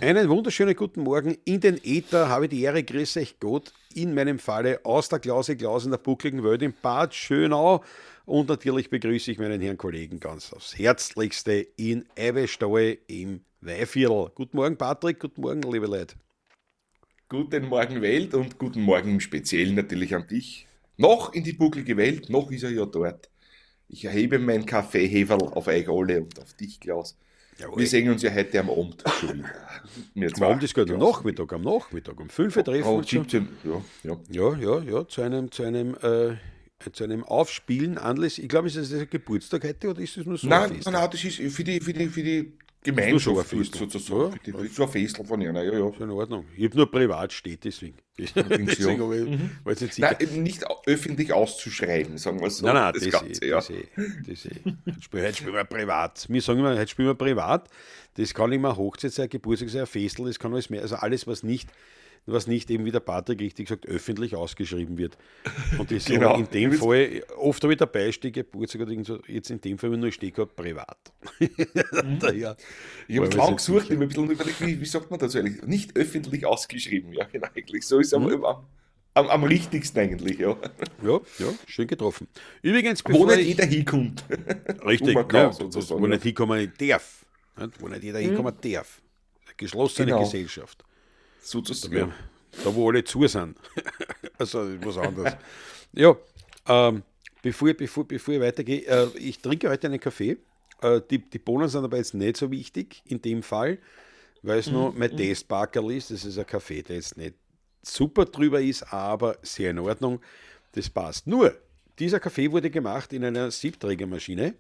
Einen wunderschönen guten Morgen in den Äther, habe die Ehre, grüß euch Gott, in meinem Falle aus der Klause Klaus in der buckligen Welt in Bad Schönau. Und natürlich begrüße ich meinen Herrn Kollegen ganz aufs Herzlichste in Eibestall im Weihviertel. Guten Morgen, Patrick, guten Morgen, liebe Leute. Guten Morgen, Welt, und guten Morgen im Speziellen natürlich an dich. Noch in die bucklige Welt, noch ist er ja dort. Ich erhebe mein Kaffeeheferl auf euch alle und auf dich, Klaus. Jawohl. Wir sehen uns ja heute am Abend schon wieder. Wir Am zwei. Abend ist gut, am Klaus. Nachmittag, am Nachmittag, um 5 Uhr treffen wir Oh, uns schon. 17, ja, ja. Ja, ja, ja, zu einem Aufspielen anlässlich, ich glaube, ist das ein Geburtstag heute oder ist das nur so ein Nein, Fest? nein, nein, das ist für die Ist nur so ein Gemeinschaft Festel. sozusagen. Ja, Für so ein Festel von einer, ja, ja. ist in Ordnung. Ich habe nur privat steht, deswegen. Allerdings, ja. Deswegen habe ich, war jetzt nicht sicher. Nein, eben nicht öffentlich auszuschreiben, sagen wir so. Nein, nein, das das, Ganze, eh, ja. das eh, das eh. Heute spielen wir privat. Wir sagen immer, heute spielen wir privat. Das kann immer Hochzeit sein, Geburtstag sein, ein Festel, das kann alles mehr. Also alles, was nicht eben, wie der Patrick richtig sagt, öffentlich ausgeschrieben wird. Und das Genau. in dem Fall, oft habe ich dabei stehen, Geburtstag oder irgend so, jetzt in dem Fall habe ich nur stehen gehabt, privat. Daher Ich habe war mir lang jetzt gesucht, ich sicher. habe ein bisschen überlegt, wie sagt man das eigentlich? Nicht öffentlich ausgeschrieben, ja, genau, eigentlich. So ist es am richtigsten eigentlich, ja. Ja, ja, schön getroffen. Übrigens, Wo bevor nicht ich. jeder hinkommt. Wo Richtig, man ne, kann, das, sozusagen. wo Ja. nicht hinkommen darf. Nicht? Wo nicht jeder hinkommen darf. Eine geschlossene Genau. Gesellschaft. Sozusagen, Wir, ja. da, wo alle zu sind. Also, das ist was anderes. Ja, ähm, bevor ich weitergehe, ich trinke heute einen Kaffee. Die Bohnen sind aber jetzt nicht so wichtig in dem Fall, weil es nur mein Testbackerl ist. Das ist ein Kaffee, der jetzt nicht super drüber ist, aber sehr in Ordnung. Das passt. Nur, dieser Kaffee wurde gemacht in einer Siebträgermaschine,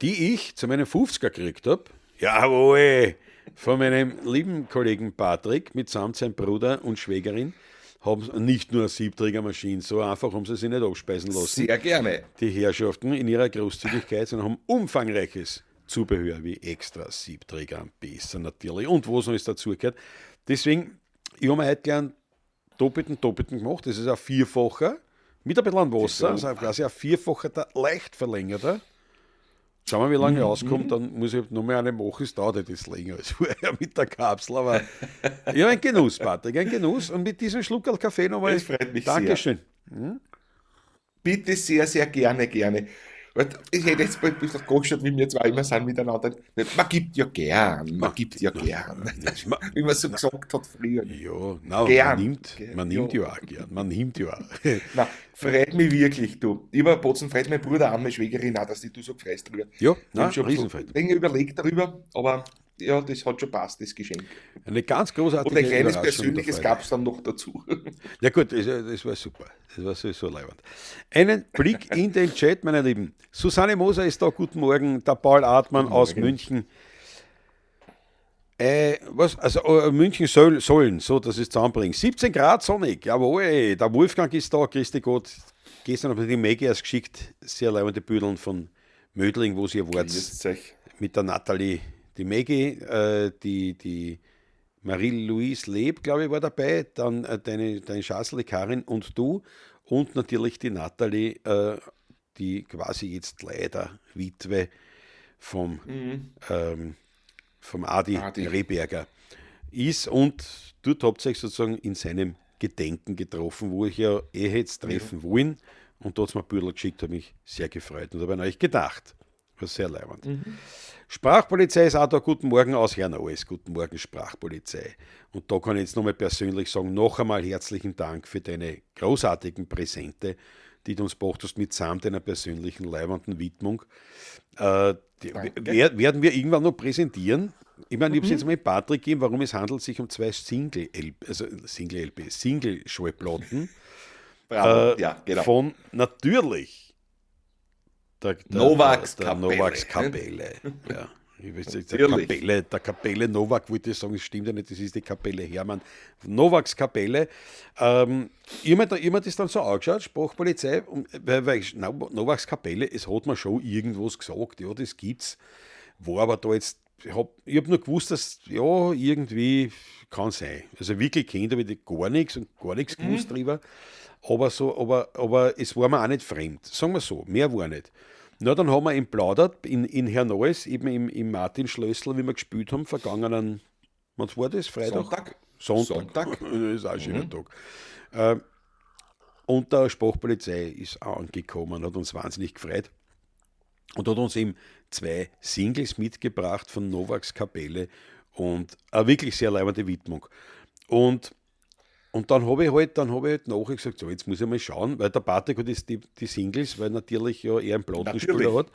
die ich zu meinem 50er gekriegt habe. Jawohl! Von meinem lieben Kollegen Patrick mitsamt seinem Bruder und Schwägerin haben nicht nur eine Siebträgermaschine, so einfach haben sie sich nicht abspeisen lassen, Sehr gerne. die Herrschaften in ihrer Großzügigkeit, sondern haben umfangreiches Zubehör wie extra Siebträger am besser natürlich und was noch alles dazugehört. Deswegen, ich habe mir heute gleich einen doppelten, doppelten gemacht. Das ist ein vierfacher mit ein bisschen an Wasser, also quasi ein vierfacher, der leicht verlängerter. Schauen wir, wie lange ich auskomme, dann muss ich noch mal eine machen. Es dauert etwas länger als vorher mit der Kapsel. Aber ja, ein Genuss, Patrick, ein Genuss. Und mit diesem Schluckerl Kaffee nochmal. Es freut mich sehr. Dankeschön. Bitte sehr, sehr gerne, gerne. Weil ich hätte jetzt mal ein bisschen angeschaut, wie wir zwei immer sind miteinander. Man gibt ja gern, man gibt ja gern. Wie man so gesagt hat früher. Ja, nein, man Gern. nimmt, man nimmt Ja. ja auch gern. Man nimmt ja auch. Na, freut mich wirklich, du. Lieber Bozen, freut mein Bruder an, meine Schwägerin auch, dass die du so gefreust drüber. Ja, Ich nein, hab schon ein bisschen Riesenfreude. länger überlegt darüber, aber ja, das hat schon passt, das Geschenk. Eine ganz Und großartige ein kleines Überraschung der persönliches Freude. gab es dann noch dazu. Ja gut, das war super. Das war sowieso leiwand. Einen Blick in den Chat, meine Lieben. Susanne Moser ist da, guten Morgen. Der Paul Artmann aus München. Was? Also München sollen, so, dass es zusammenbringen. 17 Grad sonnig, jawohl. Der Wolfgang ist da, Christi Gott. Gestern habe ich die Maggie erst geschickt, sehr leibende Büdeln von Mödling, wo sie wart Grüßt euch. mit der Natalie, die Maggie, die Marie-Louise Leb, glaube ich, war dabei, dann deine Schassel, die Karin und du und natürlich die Natalie, die quasi jetzt leider Witwe vom, ähm, vom Adi, Adi. Rehberger ist und dort habt ihr euch sozusagen in seinem Gedenken getroffen, wo ich ja eh hätte treffen wollen und dort hat mir Büdel geschickt, habe mich sehr gefreut und habe an euch gedacht. War sehr leibend. Sprachpolizei ist auch da. Guten Morgen aus Herrenales. Guten Morgen, Sprachpolizei. Und da kann ich jetzt nochmal persönlich sagen, noch einmal herzlichen Dank für deine großartigen Präsente, die du uns gebracht hast, mitsamt deiner persönlichen leibenden Widmung. Die, Danke. werden wir irgendwann noch präsentieren? Ich meine, ich habe es jetzt mal Patrick gegeben, warum es handelt sich um zwei Single-LP, also Single-LP, Single-Schallplatten Bravo, ja, genau. von natürlich der Novaks der Kapelle. Novaks Kapelle. Ja. Ich weiß nicht, der Natürlich. Kapelle, der Kapelle Novak wollte ich sagen, das stimmt ja nicht, das ist die Kapelle Hermann. Novaks Kapelle. Ich habe mir, da- ich hab mir das dann so angeschaut, Sprachpolizei, und, weil Novaks Kapelle, es hat mir schon irgendwas gesagt, ja, das gibt's. War aber da jetzt, ich hab nur gewusst, dass, ja, irgendwie kann sein. Also wirklich kennt habe ich gar nichts und gar nichts gewusst drüber. Aber so, aber es war mir auch nicht fremd. Sagen wir so, mehr war nicht. Na, dann haben wir eben plaudert in Hernals, eben im Martin-Schlössl, wie wir gespielt haben, vergangenen, was war das? Freitag? Sonntag. Sonntag. Das ist auch ein schöner Tag. Und der Sprachpolizei ist auch angekommen, hat uns wahnsinnig gefreut und hat uns eben 2 Singles mitgebracht von Novaks Kapelle und eine wirklich sehr leibende Widmung. Und dann habe ich halt, nachher gesagt, so, jetzt muss ich mal schauen, weil der Patrick hat jetzt die Singles, weil natürlich ja er einen Plattenspieler hat.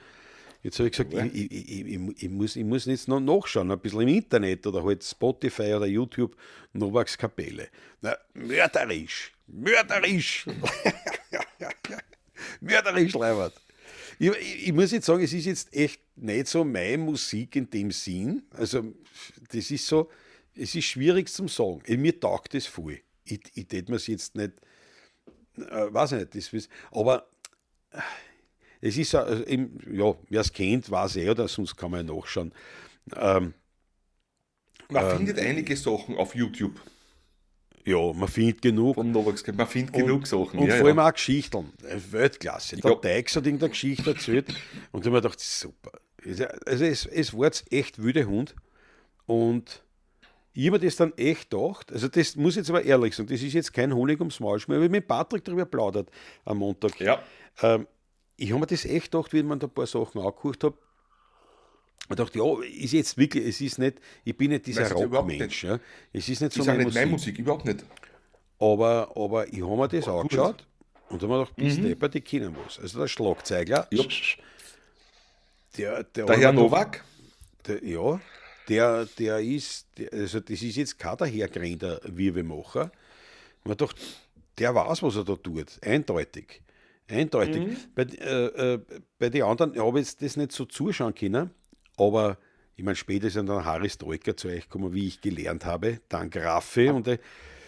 Jetzt habe ich gesagt, ja. ich muss jetzt noch nachschauen, ein bisschen im Internet oder halt Spotify oder YouTube, Novaks Kapelle. Na, mörderisch, mörderisch, mörderisch, Leibert. Ich muss jetzt sagen, es ist jetzt echt nicht so meine Musik in dem Sinn. Also, das ist so, es ist schwierig zum Sagen. Mir taugt das voll. Ich tät mir's jetzt nicht, weiß ich nicht, das ist, aber es ist also eben, ja, wer es kennt, weiß eh, oder sonst kann man ja nachschauen. Man findet einige Sachen auf YouTube. Ja, man findet genug. Von Novaks, man findet genug Sachen. Und ja, vor allem auch Geschichten. Weltklasse. Der Teix hat irgendeine Geschichte erzählt und ich habe mir gedacht, super. Also es war jetzt echt wilde Hund. Und ich habe mir das dann echt gedacht, also das muss ich jetzt aber ehrlich sagen, das ist jetzt kein Honig ums Maul schmieren, ich habe mit Patrick darüber plaudert am Montag. Ja. Ich habe mir das echt gedacht, wie ich mir da ein paar Sachen angehört habe. Ich dachte, ja, ist jetzt wirklich, es ist nicht, ich bin nicht dieser Rockmensch. Ja. Es ist nicht so meine Musik. Meine Musik, überhaupt nicht. Aber ich habe mir das angeschaut und habe mir gedacht, bis deppert, die kennen was. Also der Schlagzeugler, ja. Der Herr Novak? Der, der ist, also das ist jetzt kein dahergerennter Wirbelmacher. Man dachte, der weiß, was er da tut. Eindeutig. Eindeutig. Mhm. Bei den anderen habe ich jetzt das nicht so zuschauen können, aber ich meine, später ist dann Harry Stroiker zu euch gekommen, wie ich gelernt habe, dank Raffi. Und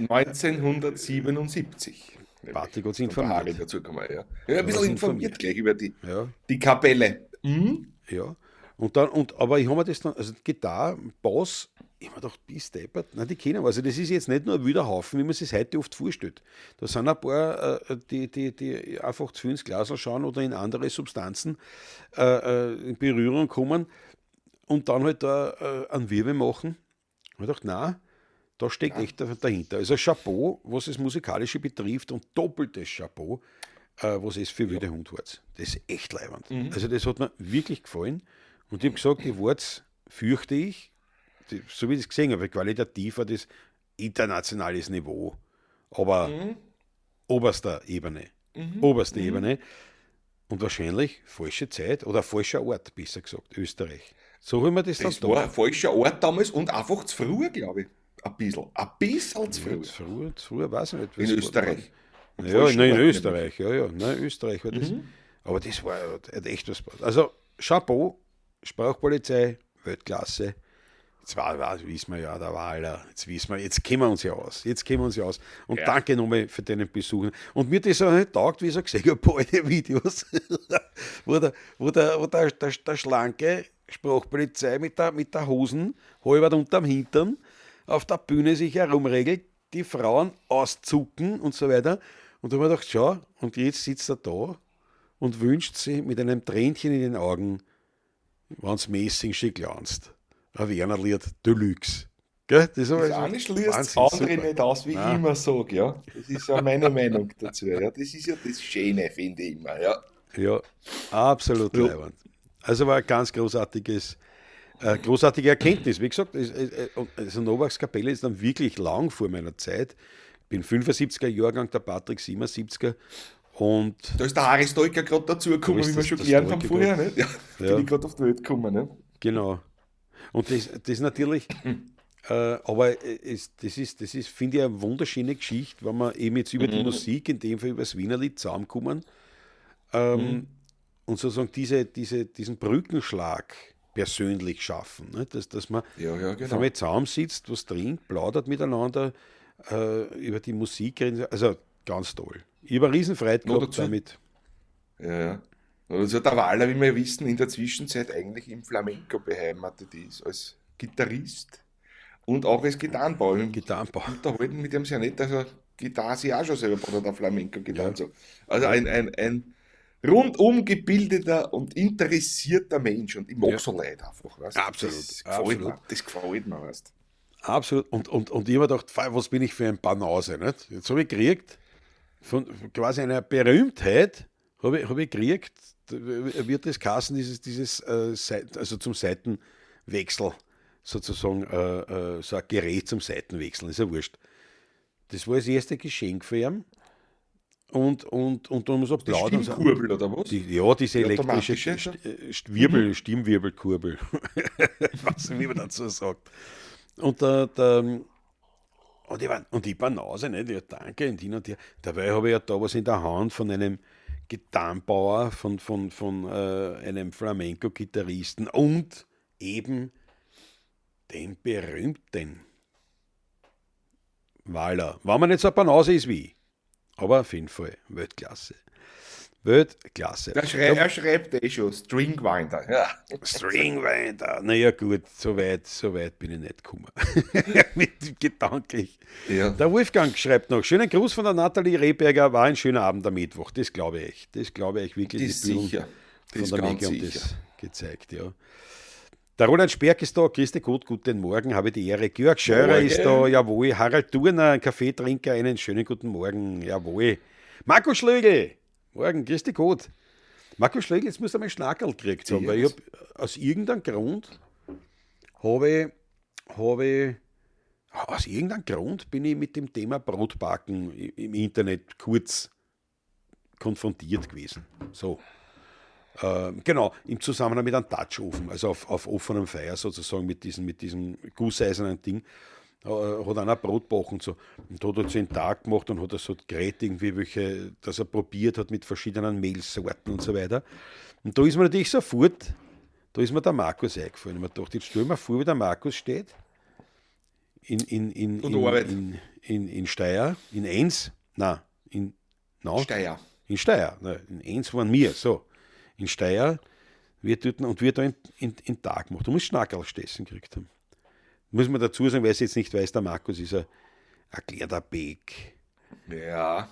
1977. Patrick hat sich informiert. Harry dazu gekommen, ja. Ja, ein bisschen informiert gleich über die Kapelle. Mhm. Ja. Und dann, aber ich habe mir das dann, also Gitarre, Bass, ich habe mir gedacht, bist deppert? Nein, die kennen. Also das ist jetzt nicht nur ein wilder Haufen, wie man sich heute oft vorstellt. Da sind ein paar, die einfach zu viel ins Glas schauen oder in andere Substanzen in Berührung kommen und dann halt da einen Wirbel machen. Ich habe gedacht, nein, da steckt echt dahinter. Also Chapeau, was das Musikalische betrifft, und doppeltes Chapeau, was es für wilde Hund war. Das ist echt leibend. Mhm. Also das hat mir wirklich gefallen. Und ich habe gesagt, die Worte fürchte ich, so wie ich es gesehen habe, qualitativ war das internationales Niveau, aber oberster Ebene. Oberste Ebene. Und wahrscheinlich falsche Zeit oder falscher Ort, besser gesagt, Österreich. So haben wir das dann da. War ein falscher Ort damals und einfach zu früh, glaube ich. Ein bisschen. Ein bisschen zu früh. Ja, zu früh, weiß ich nicht. In Österreich. Ja, nein, in Österreich, ja. Nein, Österreich war das. Mhm. Aber das war echt was. Also, Chapeau, Sprachpolizei, Weltklasse. Jetzt wissen wir ja, der Wahler, jetzt wissen wir, jetzt kennen wir uns ja aus. Jetzt kennen wir uns ja aus. Und danke nochmal für deinen Besuch. Und mir das auch nicht taugt, wie ich so gesehen habe, bei den Videos, wo der schlanke Sprachpolizei mit der Hosen halb unterm Hintern auf der Bühne sich herumregelt, die Frauen auszucken und so weiter. Und da habe ich mir gedacht, schau, und jetzt sitzt er da und wünscht sich mit einem Tränchen in den Augen, wenn's Messing schön glanzt. Ein Werner-Lied Deluxe. Gell? Das eine schließt das andere nicht aus, wie ich immer sage. Ja? Das ist ja meine Meinung dazu. Ja? Das ist ja das Schöne, finde ich immer. Ja, ja, absolut leibend. Also war ein ganz großartige Erkenntnis. Wie gesagt, also Novaks Kapelle ist dann wirklich lang vor meiner Zeit. Ich bin 75er Jahrgang, der Patrick 77er. Und da ist der Harry Stoiker gerade dazugekommen, wie wir schon gelernt haben vorher. Nicht? Ja, bin ich gerade auf die Welt gekommen. Ne? Genau. Und das ist natürlich, aber das ist, finde ich, eine wunderschöne Geschichte, wenn wir eben jetzt über die Musik, in dem Fall über das Wienerlied zusammenkommen und sozusagen diesen Brückenschlag persönlich schaffen. Ne? Dass man genau. Zusammensitzt, was trinkt, plaudert miteinander, über die Musik reden. Also ganz toll. Ich habe eine Riesenfreude gehabt damit. Ja, ja. Also der Wahler, wie wir wissen, in der Zwischenzeit eigentlich im Flamenco beheimatet ist, als Gitarrist und auch als Gitarrenbauer. Gitarrenbauer. Unterhalten mit dem sehr nett, also Gitarre sich auch schon selber oder der Flamenco-Gitarre. Ja. So. Also ein rundum gebildeter und interessierter Mensch und ich mag so Leute einfach, weißt du. Absolut, Das gefällt absolut. mir, das gefällt mir, weißt du. Absolut. Und ich habe mir gedacht, was bin ich für ein Banause, nicht? Jetzt habe ich gekriegt, von quasi einer Berühmtheit, hab ich gekriegt, wird das Kassen, dieses also zum Seitenwechsel, sozusagen, so ein Gerät zum Seitenwechseln, ist ja wurscht. Das war das erste Geschenk für ihn. Und dann muss er Die plaudern. Stimmkurbel oder was? Ja, diese Die elektrische automatische, Stimmwirbelkurbel. Was, wie man dazu sagt. Und und die Banause, nicht? Ja, danke, und hin und her. Dabei habe ich ja da was in der Hand von einem Gitarrenbauer, von einem Flamenco-Gitarristen und eben dem berühmten Wahler. Wenn man nicht so eine Banause ist wie ich. Aber auf jeden Fall, Weltklasse. Weltklasse. Er schreibt eh schon, Stringwinder. Ja. Stringwinder. Naja, gut, so weit bin ich nicht gekommen. Mit gedanklich. Ja. Der Wolfgang schreibt noch, schönen Gruß von der Nathalie Rehberger, war ein schöner Abend am Mittwoch. Das glaube ich. Das glaube ich wirklich. Das ist sicher. Von der Menge und das gezeigt, ja. Der Roland Sperk ist da, Christi Gut, guten Morgen, habe die Ehre. Georg Scheurer ist da, jawohl. Harald Thurner, ein Kaffeetrinker, einen schönen guten Morgen, jawohl. Marco Schlögl, morgen, Christi Gut. Marco Schlögl, jetzt muss er mal Schnackerl gekriegt haben, weil ich hab, aus irgendeinem Grund aus irgendeinem Grund bin ich mit dem Thema Brotbacken im Internet kurz konfrontiert gewesen. So. Genau, im Zusammenhang mit einem Touchofen, also auf offenem Feuer sozusagen, mit diesem gusseisernen Ding, hat einer Brot gebacken und so. Und hat er so einen Tag gemacht und hat er so Gerät irgendwie, welche, dass er probiert hat mit verschiedenen Mehlsorten und so weiter. Und da ist mir natürlich sofort, da ist mir der Markus eingefallen. Ich mir dachte, jetzt stell mir vor, wie der Markus steht, in Steyr, in Enns, nein, in Steyr. In Steyr, nein, in Enns waren wir, so. In Steyr wird dort und wird da in Tag gemacht. Du musst Schnackerl stessen gekriegt haben. Muss man dazu sagen, wer es jetzt nicht weiß, der Markus ist ein erklärter Beck. Ja.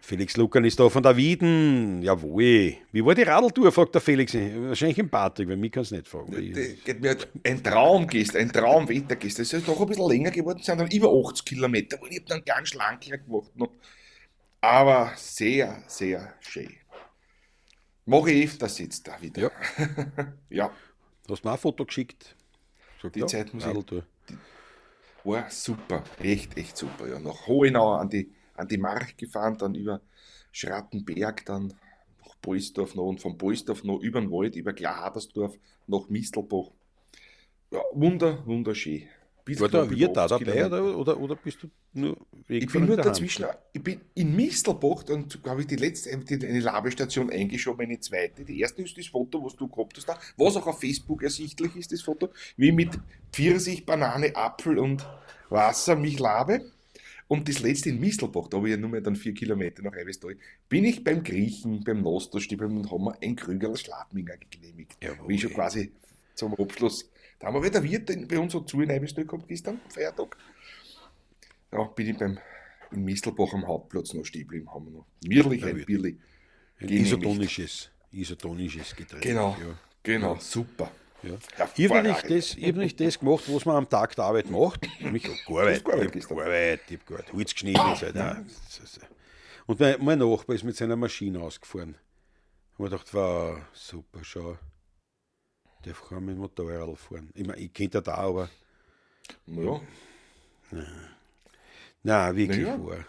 Felix Lucan ist da von der Wieden. Jawohl. Wie war die Radltour, fragt der Felix. Wahrscheinlich im Patrick, weil mich kann es nicht fragen. Geht mir ein Traum gestern, ein Traumwetter gestern. Es ist doch ein bisschen länger geworden, sind dann über 80 Kilometer. Und ich habe dann ganz schlanker gemacht noch. Aber sehr, sehr schön. Mache ich öfters jetzt da wieder. Ja. Ja. Du hast mir ein Foto geschickt. Sag, die ja, Zeit muss ich. War super. Echt, echt super. Ja. Nach Hohenau an die March gefahren, dann über Schrattenberg, dann nach Poysdorf noch und von Poysdorf noch über den Wald, über Klarhadersdorf nach Mistelbach. Ja, wunderschön. War da wir da dabei oder bist du nur Ich bin nur dazwischen. Ich bin in Mistelbach, dann habe ich die letzte, eine Labestation eingeschoben, eine zweite. Die erste ist das Foto, was du gehabt hast da, was auch auf Facebook ersichtlich ist, das Foto, wie mit Pfirsich, Banane, Apfel und Wasser mich labe. Und das letzte in Mistelbach, da habe ich ja nur mehr dann 4 Kilometer nach Eibestal, bin ich beim Griechen, beim Nosterstiebel und haben wir ein Krügerl Schladminger genehmigt. Jawohl. Wie ich schon quasi zum Abschluss. Da haben wir wieder Wirt bei uns so zu in Eibestal gehabt gestern, Feiertag. Ja, bin ich in Mistelbach am Hauptplatz noch stehen geblieben, haben wir noch mirlich ein Bierli. Ein isotonisches Getränk. Genau, ja. Genau, ja. Super. Ja. Ich habe nicht das gemacht, was man am Tag der Arbeit macht. Ich habe gearbeitet, ich habe gearbeitet, Holz geschnitten und so weiter. Und mein Nachbar ist mit seiner Maschine ausgefahren. Ich habe mir gedacht, wow, super, schau. Der kann mit dem Motorrad fahren. Ich meine, ich könnte da, aber. Ja. Nein, wirklich naja. wahr.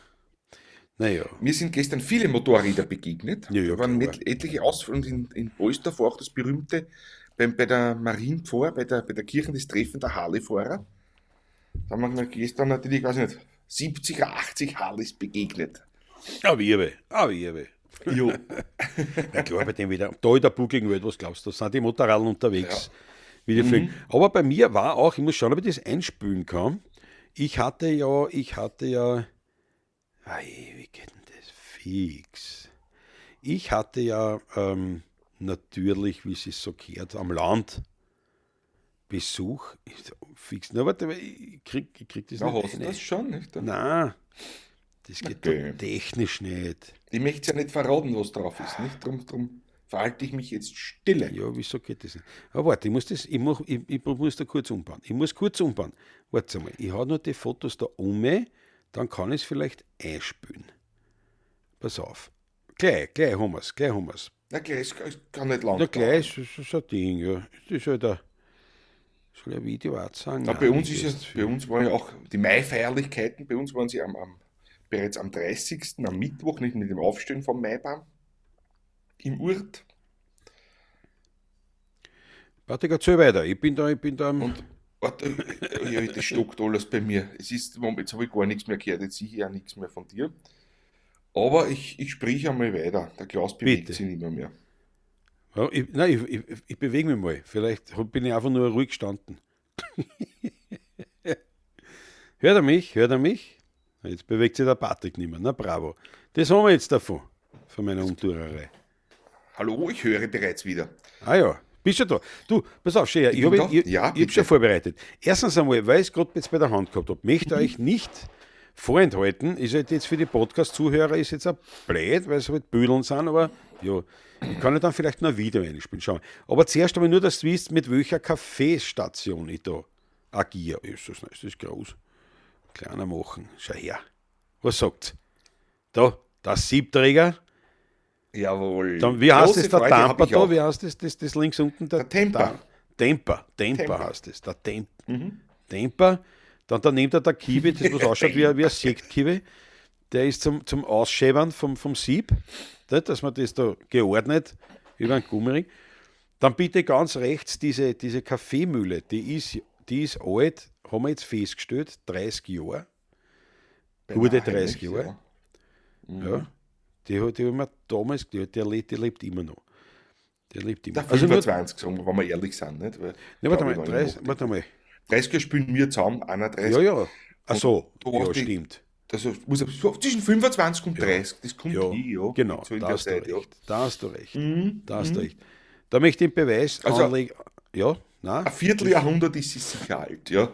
Naja. Mir sind gestern viele Motorräder begegnet. Ja, ja, da waren etliche Ausflüge und in Poysdorf war auch das berühmte, bei der Marienpfarr, bei der Kirche, das Treffen der Harley-Fahrer. Da haben wir gestern natürlich, weiß ich nicht, 70, 80 Harleys begegnet. Ah, Wirbe. Jo. Na klar, bei dem wieder. Da in der buckligen Welt, was glaubst du? Da sind die Motorradeln unterwegs. Ja. Wie die fliegen. Aber bei mir war auch, ich muss schauen, ob ich das einspülen kann. Ich hatte ja, wie geht denn das? Fix. Ich hatte ja natürlich, wie es sich so gehört, am Land Besuch. Fix. Na, warte, ich krieg das ja, nicht. Hast du das schon, nicht? Nein. Das geht Okay. doch technisch nicht. Ich möchte es ja nicht verraten, was drauf ist, nicht? Drum verhalte ich mich jetzt stille. Ja, wieso geht das nicht? Aber warte, ich muss das, ich mach, ich muss da kurz umbauen. Ich muss kurz umbauen. Warte mal, ich habe nur die Fotos da um, dann kann ich es vielleicht einspülen. Pass auf. Gleich haben wir's, gleich haben wir's. Na gleich, es kann nicht lang Na, gleich ist so ein Ding, ja. Das ist halt ein, soll ich ein Video auch sagen? Na, Nein, bei uns das ist ja, ist bei uns waren ja auch die Maifeierlichkeiten, bei uns waren sie bereits am 30., am Mittwoch, nicht mit dem Aufstehen vom Maibaum, im Urt. Warte, erzähl weiter. Ich bin da am. Und warte, ja, das stockt alles bei mir. Es ist, jetzt habe ich gar nichts mehr gehört, jetzt sehe ich ja nichts mehr von dir. Aber ich sprich einmal weiter. Der Klaus bewegt Bitte. sich nicht mehr. Ja, ich bewege mich mal. Vielleicht bin ich einfach nur ruhig gestanden. Hört er mich? Hört er mich? Jetzt bewegt sich der Patrick nicht mehr. Na bravo. Das haben wir jetzt davon. Von meiner Umtürerei. Hallo, ich höre bereits wieder. Ah ja, bist du da? Du, pass auf, Scheer, ich bin habe da. ich, Ja, ich hab bitte. schon vorbereitet. Erstens einmal, weil ich es gerade jetzt bei der Hand gehabt habe, möchte euch nicht vorenthalten, ist halt jetzt für die Podcast-Zuhörer ist jetzt auch blöd, weil es halt Büdeln sind, aber ja, ich kann ja dann vielleicht noch ein Video einspielen. Schauen wir. Aber zuerst einmal nur, dass du wisst, mit welcher Kaffeestation ich da agiere. Ist das, ist das groß? Kleiner machen. Schau her. Was sagt's? Da, das Siebträger. Jawohl. Dann, wie heißt Große das, der Freude hab Tamper ich da? auch. Wie heißt das links unten? Der Temper. Temper, Temper Temper. heißt das. Der Temper. Dann daneben der Kiwi, das was ausschaut wie ein Sektkiwi. Der ist zum Ausschäbern vom Sieb, dass man das da geordnet über einen Gummiring. Dann bitte ganz rechts diese Kaffeemühle, die ist alt, haben wir jetzt festgestellt, 30 Jahre. Gute Beinahe, 30 nicht? Jahre. Ja. Ja. Die hat die haben wir damals, die lebt immer noch. Der lebt immer. Der Also nur, 25, sagen wir, wenn wir ehrlich sind. Nicht? Weil, ne, warte glaub mal, ich, wenn ich 30, nachdenke. warte mal. 30er spielen wir zusammen, 31. Ja, ja. Ach so, da ja, warst die- stimmt. Also muss so zwischen 25 und 30, das kommt Ja, hin, ja. genau, So in da der hast du Zeit, ja. recht. Da hast du recht. Da hast du recht. Da möchte ich den Beweis Also- anlegen. Ja, nein. Ein Vierteljahrhundert ist sie sicher alt, ja.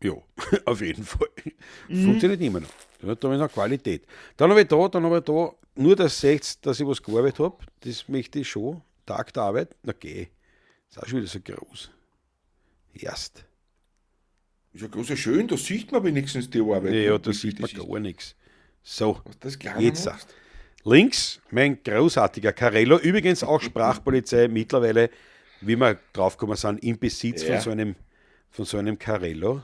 Ja, auf jeden Fall. Funktioniert immer noch. Da habe ich noch Qualität. Dann habe ich da, nur das seht, dass ich was gearbeitet habe, das möchte ich schon. Tag der Arbeit, na geh, ist auch schon wieder so groß. Erst. Ist ja groß, ja schön, da sieht man wenigstens die Arbeit. Ja, da Wie viel sieht man das ist. gar nichts. So, Was das kleiner jetzt. machst. Links, mein großartiger Carello, übrigens auch Sprachpolizei mittlerweile, wie wir draufgekommen sind, im Besitz Ja. von so einem Carello.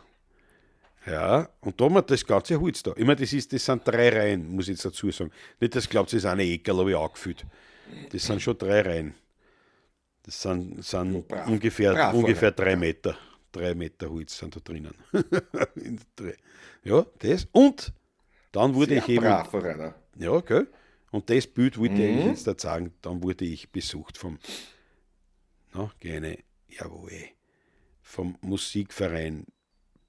Ja, und da haben wir das ganze Holz da. Ich meine, das sind 3 Reihen, muss ich jetzt dazu sagen. Nicht, dass glaubt, das ist eine Eckerl, habe ich angefüllt. Das sind schon 3 Reihen. Das sind Ja, brav. ungefähr, Brav, ungefähr oder? 3 Meter. 3 Meter Holz sind da drinnen. In drei. Ja, das. Und dann wurde Sehr ich eben. brav, Rainer. Ja, gell? Und das Bild wollte ich eigentlich jetzt da zeigen. Dann wurde ich besucht vom, na, gerne, jawohl, vom Musikverein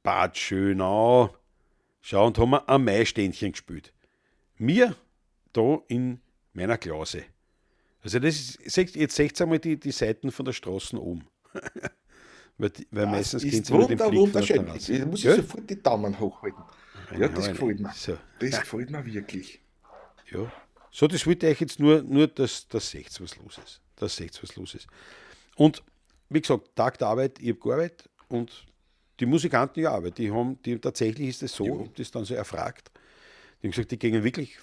Bad Schönau. Schau, und haben wir ein Maiständchen gespielt. Mir da in meiner Klause. Also das ist, jetzt seht ihr einmal die Seiten von der Straße oben. Weil Das meistens ist kennt ihr nur den Blick von der wunderschön. Terrasse. Ich muss Gell? sofort die Daumen hochhalten. Ja, das Eine, gefällt mir. So. Das gefällt mir wirklich. Ja. So, das wollte ich jetzt nur dass seht, was los ist. Das seht, was los ist. Und wie gesagt, Tag der Arbeit, ich habe gearbeitet und die Musikanten ja auch, weil die tatsächlich ist es so, ich hab das dann so erfragt. Die haben gesagt, die gingen wirklich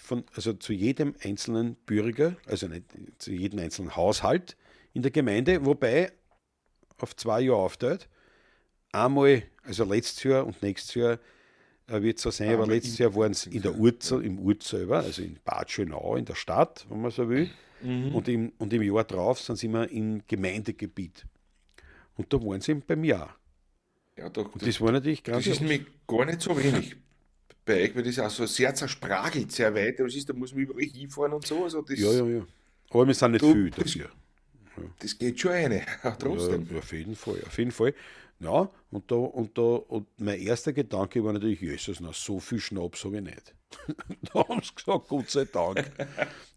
zu jedem einzelnen Bürger, also nicht zu jedem einzelnen Haushalt in der Gemeinde, wobei auf 2 Jahre aufteilt. Einmal, also letztes Jahr und nächstes Jahr wird es so sein, aber Einmal letztes im Jahr waren es in der Urt, im Urt selber, also in Bad Schönau, in der Stadt, wenn man so will. Und im Jahr drauf sind sie immer im Gemeindegebiet. Und da waren sie eben bei mir auch. Ja, da, Und das war natürlich das ist grandios. nämlich gar nicht so wenig bei euch, weil das auch so sehr zersprachelt, sehr weit. Das ist, da muss man überall hinfahren und so. Also das, Ja, ja, ja. Aber wir sind nicht Du, viel das dafür. Das geht schon eine, trotzdem. Ja, auf jeden Fall, auf jeden Fall. Ja, und mein erster Gedanke war natürlich, Jesus, na, so viel Schnaps habe ich nicht. Da haben sie gesagt, Gott sei Dank. Dann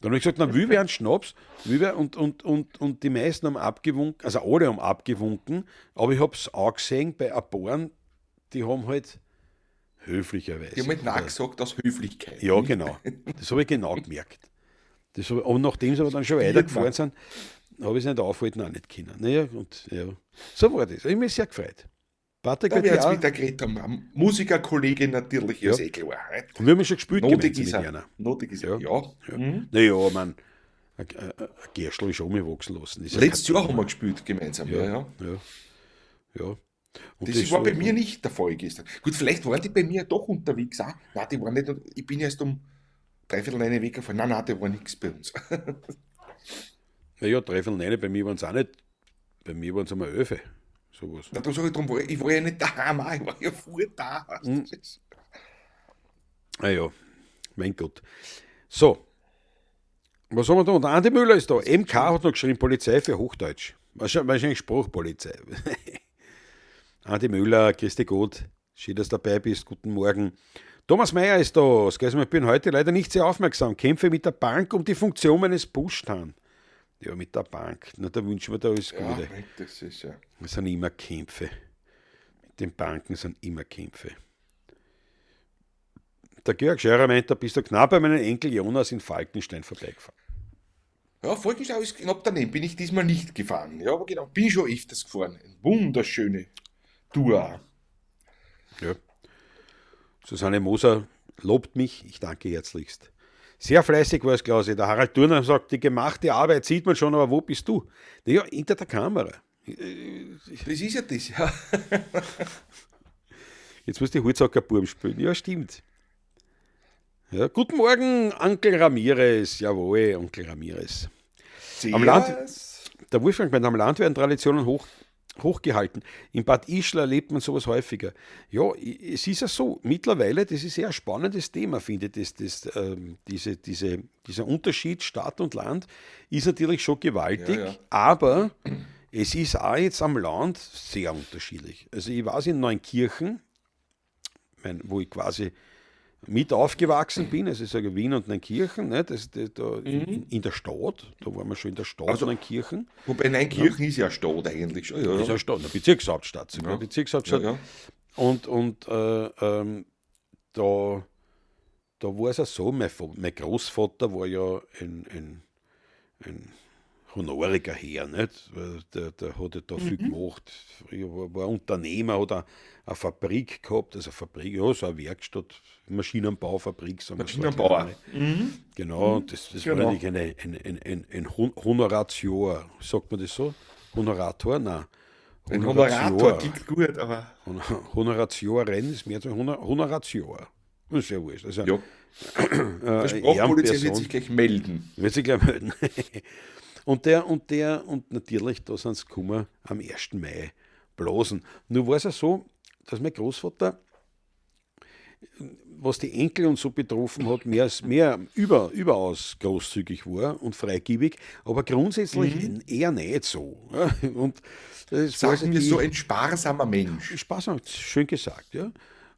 habe ich gesagt, na, wie wäre ein Schnaps? Wie wär, und die meisten haben abgewunken, also alle haben abgewunken, aber ich habe es auch gesehen bei ein paar, die haben halt, Höflicherweise. Die haben halt Nein gesagt aus Höflichkeit. Ja, genau. Das habe ich genau gemerkt. Und nachdem sie aber dann schon weitergefahren sind, habe ich es nicht aufhalten auch nicht können. Naja, und ja, so war das. Ich habe mich sehr gefreut. Patrick, da wir jetzt wieder geredet haben, Musikerkollege natürlich, ja. Ist eh klar. Nicht? Und wir haben schon gespielt Notig ist er. Notig ist er, ja. Ja. Mhm. Naja, man, ein Gerstl ist schon wachsen lassen. Ist letztes Jahr haben wir gespielt gemeinsam, ja. Ja. Und das war bei mir nicht der Fall gestern. Gut, vielleicht waren die bei mir doch unterwegs auch. Nein, die waren nicht, ich bin erst um 8:45 weggefahren. Nein, nein, da war nichts bei uns. Naja, 8:45, bei mir waren es auch nicht. Bei mir waren es einmal 11. Sowas. Na, da sag ich drum, ich war ja nicht daheim, ich war ja früher da. Mhm. Naja, mein Gott. So, was haben wir da? Und der Andi Müller ist da. MK hat noch geschrieben, Polizei für Hochdeutsch. Wahrscheinlich Sprachpolizei. Andi Müller, grüß dich Gott. Schön, dass du dabei bist. Guten Morgen. Thomas Mayer ist da. Ich bin heute leider nicht sehr aufmerksam. Kämpfe mit der Bank um die Funktion meines Buschtan. Ja, mit der Bank. Na, da wünschen wir da alles Gute. Ja, das ist ja. Das sind immer Kämpfe. Mit den Banken sind immer Kämpfe. Der Georg Scherer meint, da bist du knapp bei meinem Enkel Jonas in Falkenstein vorbeigefahren. Ja, Falkenstein ist knapp daneben. Bin ich diesmal nicht gefahren. Ja, aber genau, bin ich schon öfters gefahren. Eine wunderschöne Tour. Ja. Susanne Moser lobt mich. Ich danke herzlichst. Sehr fleißig war es, Klausi. Der Harald Thurner sagt, die gemachte Arbeit sieht man schon, aber wo bist du? Naja, hinter der Kamera. Das ist ja das, ja. Jetzt muss die Holzhacker Burm spielen. Ja, stimmt. Ja, guten Morgen, Onkel Ramirez. Jawohl, Onkel Ramirez. Am Land, der Wolfgang meint, am Land werden Traditionen hochgehalten. In Bad Ischl erlebt man sowas häufiger. Ja, es ist ja so, mittlerweile, das ist sehr ein spannendes Thema, finde ich, dieser Unterschied Stadt und Land ist natürlich schon gewaltig, ja, ja. Aber es ist auch jetzt am Land sehr unterschiedlich. Also ich weiß in Neunkirchen, wo ich quasi mit aufgewachsen bin, also ich sage Wien und Neunkirchen, ne, das, da in der Stadt, da waren wir schon in der Stadt, also, Neunkirchen. Wobei Neunkirchen ist ja Stadt eigentlich schon. Ja, ist ja Stadt, eine Bezirkshauptstadt, sogar ja. Bezirkshauptstadt. Ja, ja. Und da war es auch so, mein Großvater war ja ein honoriger Herr, nicht? Der hat ja da viel gemacht, war Unternehmer, hat eine Fabrik gehabt, also eine Fabrik, ja, so eine Werkstatt, Maschinenbaufabrik, sagen wir so. Maschinenbauer. Genau, das genau. War natürlich ein Honoratior, sagt man das so? Honorator? Nein. Ein Honorator klingt gut, aber... Honoratioren ist mehr als Honoratior. Das ist ja wurscht. Also, ja. Der Sprachpolizei wird sich gleich melden. Wird sich gleich melden. Und natürlich, da sind sie gekommen am 1. Mai blasen. Nur war es ja so, dass mein Großvater, was die Enkel und so betroffen hat, überaus großzügig war und freigebig, aber grundsätzlich eher nicht so. Und das sagen wir so, ein sparsamer Mensch. Sparsam, schön gesagt, ja.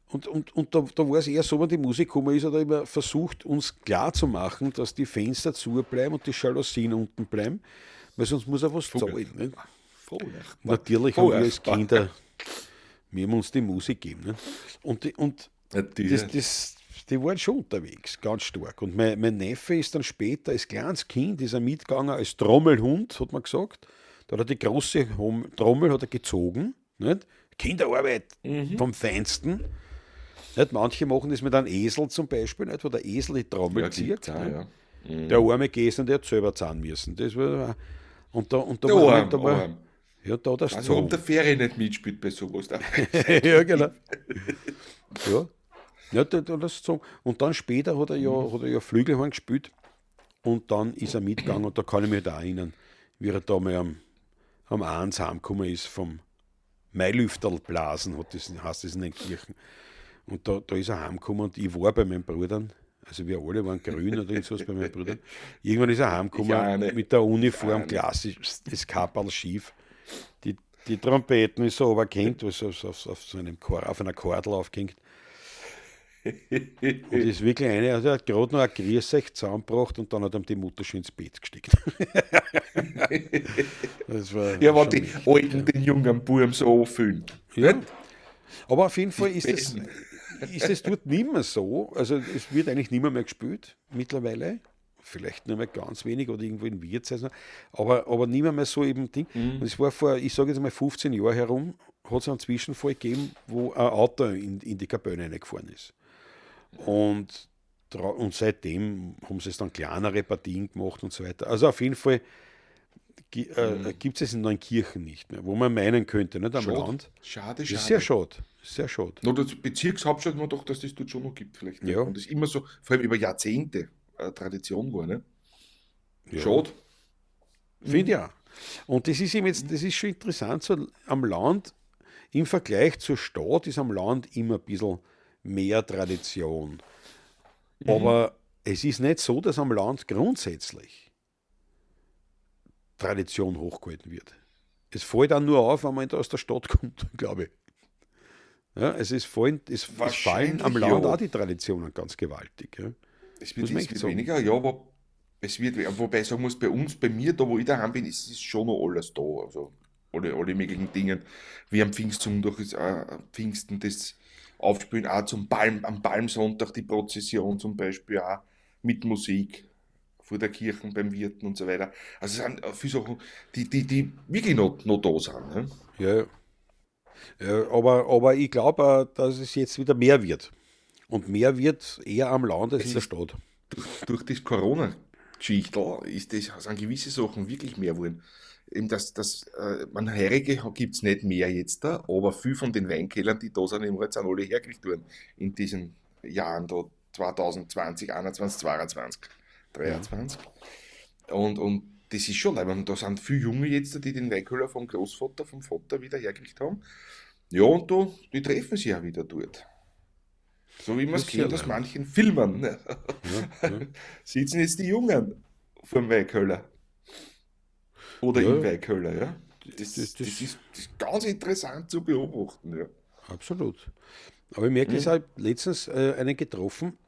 Und da war es eher so, wenn die Musik gekommen ist, hat er immer versucht, uns klarzumachen, dass die Fenster zu bleiben und die Jalousien unten bleiben, weil sonst muss er was zahlen. Ne? Natürlich haben wir als Kinder, wir haben uns die Musik gegeben. Ne? Und die waren schon unterwegs, ganz stark. Und mein Neffe ist dann später, als kleines Kind, ist er mitgegangen als Trommelhund, hat man gesagt. Da hat er die große Trommel hat er gezogen. Nicht? Kinderarbeit vom Feinsten. Nicht? Manche machen das mit einem Esel zum Beispiel, nicht? Wo der Esel die Trommel zieht. Auch, ja. Der arme Gesen, der hat selber zahlen müssen. Das war, und da war, da war, ja, da das also, warum der Ferry nicht mitspielt bei sowas. Ja, genau. Ja, ja da das so. Und dann später hat er ja Flügelhorn gespielt und dann ist er mitgegangen und da kann ich mich da erinnern, wie er da mal am 1 heimgekommen ist vom Mailüfterlblasen, heißt das in den Kirchen. Und da ist er heimgekommen und ich war bei meinen Brüdern, also wir alle waren grün oder irgendwas bei meinen Brüdern. Irgendwann ist er heimgekommen mit der Uniform, klassisch, das Kapperl schief. Die Trompeten ist so runtergehängt, also auf so einem auf einer Kordel aufgehängt. Und ist wirklich eine, also er hat gerade noch ein Grießech zusammengebracht und dann hat ihm die Mutter schön ins Bett gesteckt. Das war ja, wenn die Alten den jungen Buben so anfühlen. Ja. Aber auf jeden Fall ist das, ist es dort nicht mehr so. Also es wird eigentlich nicht mehr gespielt mittlerweile. Vielleicht nur mehr ganz wenig oder irgendwo in Wirtshäusern, aber nicht mehr so eben Ding. Und es war vor, ich sage jetzt mal 15 Jahren herum, hat es einen Zwischenfall gegeben, wo ein Auto in die Kapelle reingefahren ist. Und seitdem haben sie es dann kleinere Partien gemacht und so weiter. Also auf jeden Fall gibt es in Neunkirchen nicht mehr, wo man meinen könnte, nicht am Schade. Land. Schade, Das schade. ist sehr schade. Sehr schade. No, das Bezirkshauptstadt man doch, dass das dort schon noch gibt vielleicht. Ja. Und das ist immer so, vor allem über Jahrzehnte Tradition war, ne? Ja. Schade. Finde ich auch. Und das ist eben jetzt, das ist schon interessant, so am Land, im Vergleich zur Stadt ist am Land immer ein bisschen mehr Tradition. Aber es ist nicht so, dass am Land grundsätzlich Tradition hochgehalten wird. Es fällt auch nur auf, wenn man aus der Stadt kommt, glaube ich. Ja, es fallen am Land ja. auch die Traditionen ganz gewaltig. Ja. Es wird, weniger, ja, aber es wird, wobei ich sagen muss, bei uns, bei mir, da wo ich daheim bin, ist es schon noch alles da. Also alle möglichen Dinge, wie am Pfingstsonntag ist Pfingsten das Aufspielen, auch zum am Palmsonntag die Prozession zum Beispiel auch mit Musik vor der Kirche beim Wirten und so weiter. Also es sind viele Sachen, die wirklich noch da sind. Ne? Ja, ja, aber ich glaube, dass es jetzt wieder mehr wird. Und mehr wird eher am Land als in der Stadt. Durch das Corona-Geschichte sind gewisse Sachen wirklich mehr geworden. Eben man Heurige gibt es nicht mehr jetzt da, aber viel von den Weinkellern, die da sind im Ort, sind alle hergerichtet worden in diesen Jahren da 2020, 2021, 2022, 2023. Ja. Und das ist schon, weil da sind viele Junge jetzt, die den Weinkeller vom Großvater, vom Vater wieder hergerichtet haben. Ja, und da, die treffen sich ja wieder dort. So wie man es kennt aus manchen Filmen. Ne? Ja, ja. Sitzen jetzt die Jungen vor dem Weinkeller. Oder im Weinkeller, ja. Das ist ganz interessant zu beobachten, ja. Absolut. Aber ich merke, ich habe letztens einen getroffen.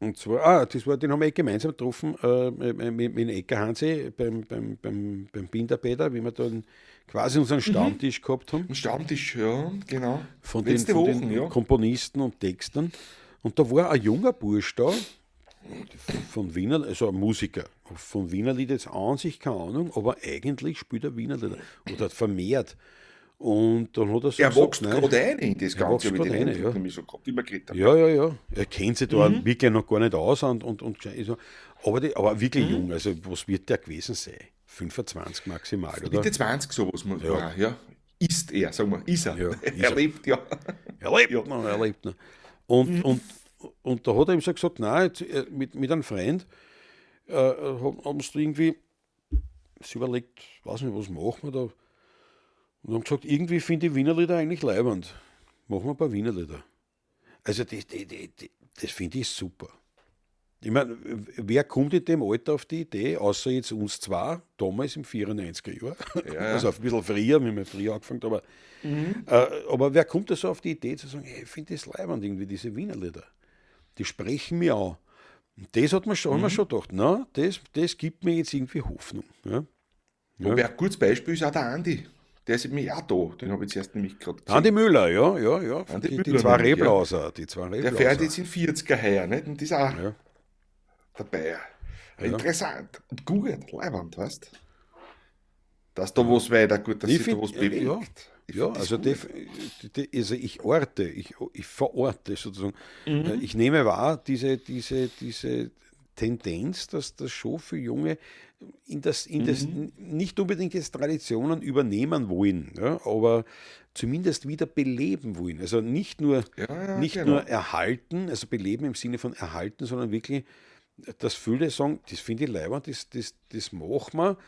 Und zwar, den haben wir gemeinsam getroffen mit dem Ecker Hansi beim Binderbäder, wie wir dann quasi unseren Stammtisch gehabt haben. Ein Stammtisch, ja, genau. Von den Komponisten und Textern. Und da war ein junger Bursch da, von Wiener, also ein Musiker, von Wienerlied jetzt an sich keine Ahnung, aber eigentlich spielt er Wienerlieder oder hat vermehrt. Und dann hat er so Er wächst gerade ein in das Ganze, habe ich den Eindruck nämlich so gehabt, immer geredet. Ja. Er kennt sich da wirklich noch gar nicht aus, und aber wirklich jung, also was wird der gewesen sein? 25 maximal, oder? Mitte 20 sowas, ja. Ist er, sagen wir, ist er. Ja, er lebt, ja. Er lebt noch, er lebt noch. Und da hat er ihm so gesagt, nein, mit einem Freund haben sie irgendwie sich überlegt, weiß nicht, was machen wir da? Und haben gesagt, irgendwie finde ich Wienerlieder eigentlich leibend. Machen wir ein paar Wienerlieder. Also das finde ich super. Ich meine, wer kommt in dem Alter auf die Idee, außer jetzt uns zwei, damals im 94er Jahr, ja. Also ein bisschen früher, wir haben ja früher angefangen, aber, aber wer kommt da so auf die Idee zu sagen, hey, ich finde das leibend irgendwie, diese Wienerlieder, die sprechen mich an. Und das hat man schon, haben wir schon gedacht, na, das gibt mir jetzt irgendwie Hoffnung. Ja. Ja. Wobei ein gutes Beispiel ist auch der Andi. Der ist nämlich auch da, den habe ich zuerst nämlich gerade gesehen. Andi Müller, ja. Andi die Müller zwei nämlich, Reblauser, ja. Die zwei Reblauser. Der fährt jetzt in 40er heuer, nicht? Und das ist auch dabei. Ja. Interessant. Und gut, leibend, weißt du? Dass da was weiter gut, dass sich da was bewegt. Ja, also, also ich orte, ich verorte sozusagen. Ich nehme wahr, diese Tendenz, dass das schon für Junge in das nicht unbedingt jetzt Traditionen übernehmen wollen, ja, aber zumindest wieder beleben wollen. Also nicht nur, nur erhalten, also beleben im Sinne von erhalten, sondern wirklich, dass viele sagen, das finde ich leibend, das machen wir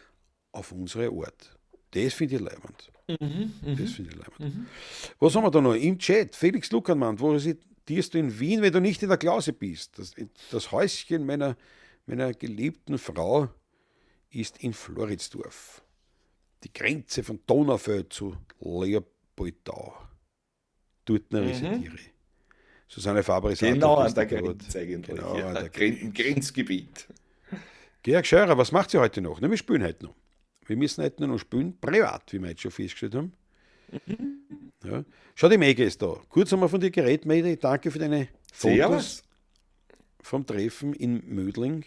auf unsere Art. Das finde ich leibend. Das finde ich leibend. Was haben wir da noch? Im Chat, Felix Luckermann, wo residierst du in Wien, wenn du nicht in der Klause bist? Das Häuschen meiner geliebten Frau ist in Floridsdorf. Die Grenze von Donaufeld zu Leopoldau. Dort residiere ich. Susanne Faber ist genau an der Grenze eigentlich. Genau, ja, an der Grenzgebiet. Georg Scheurer, was macht sie heute noch? Na, wir spielen heute noch. Wir müssen heute nur noch spielen, privat, wie wir jetzt schon festgestellt haben. Ja. Schau, die Maggie ist da. Kurz haben wir von dir geredet, Maggie. Danke für deine Fotos. Servus. Vom Treffen in Mödling.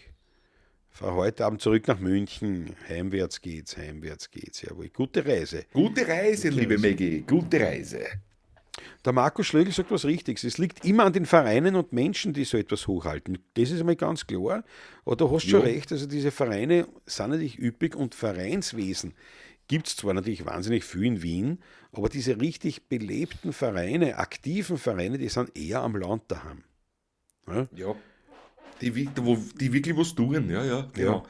Fahr heute Abend zurück nach München. Heimwärts geht's, heimwärts geht's. Jawohl. Gute Reise. Gute Reise, Gute liebe Reise. Maggie. Gute Reise. Der Markus Schlögl sagt was Richtiges. Es liegt immer an den Vereinen und Menschen, die so etwas hochhalten. Das ist einmal ganz klar. Aber du hast schon recht, also diese Vereine sind natürlich üppig und Vereinswesen gibt's zwar natürlich wahnsinnig viel in Wien, aber diese richtig belebten Vereine, aktiven Vereine, die sind eher am Land daheim. Ja? Ja, die wirklich was tun, ja, ja, genau. Ja.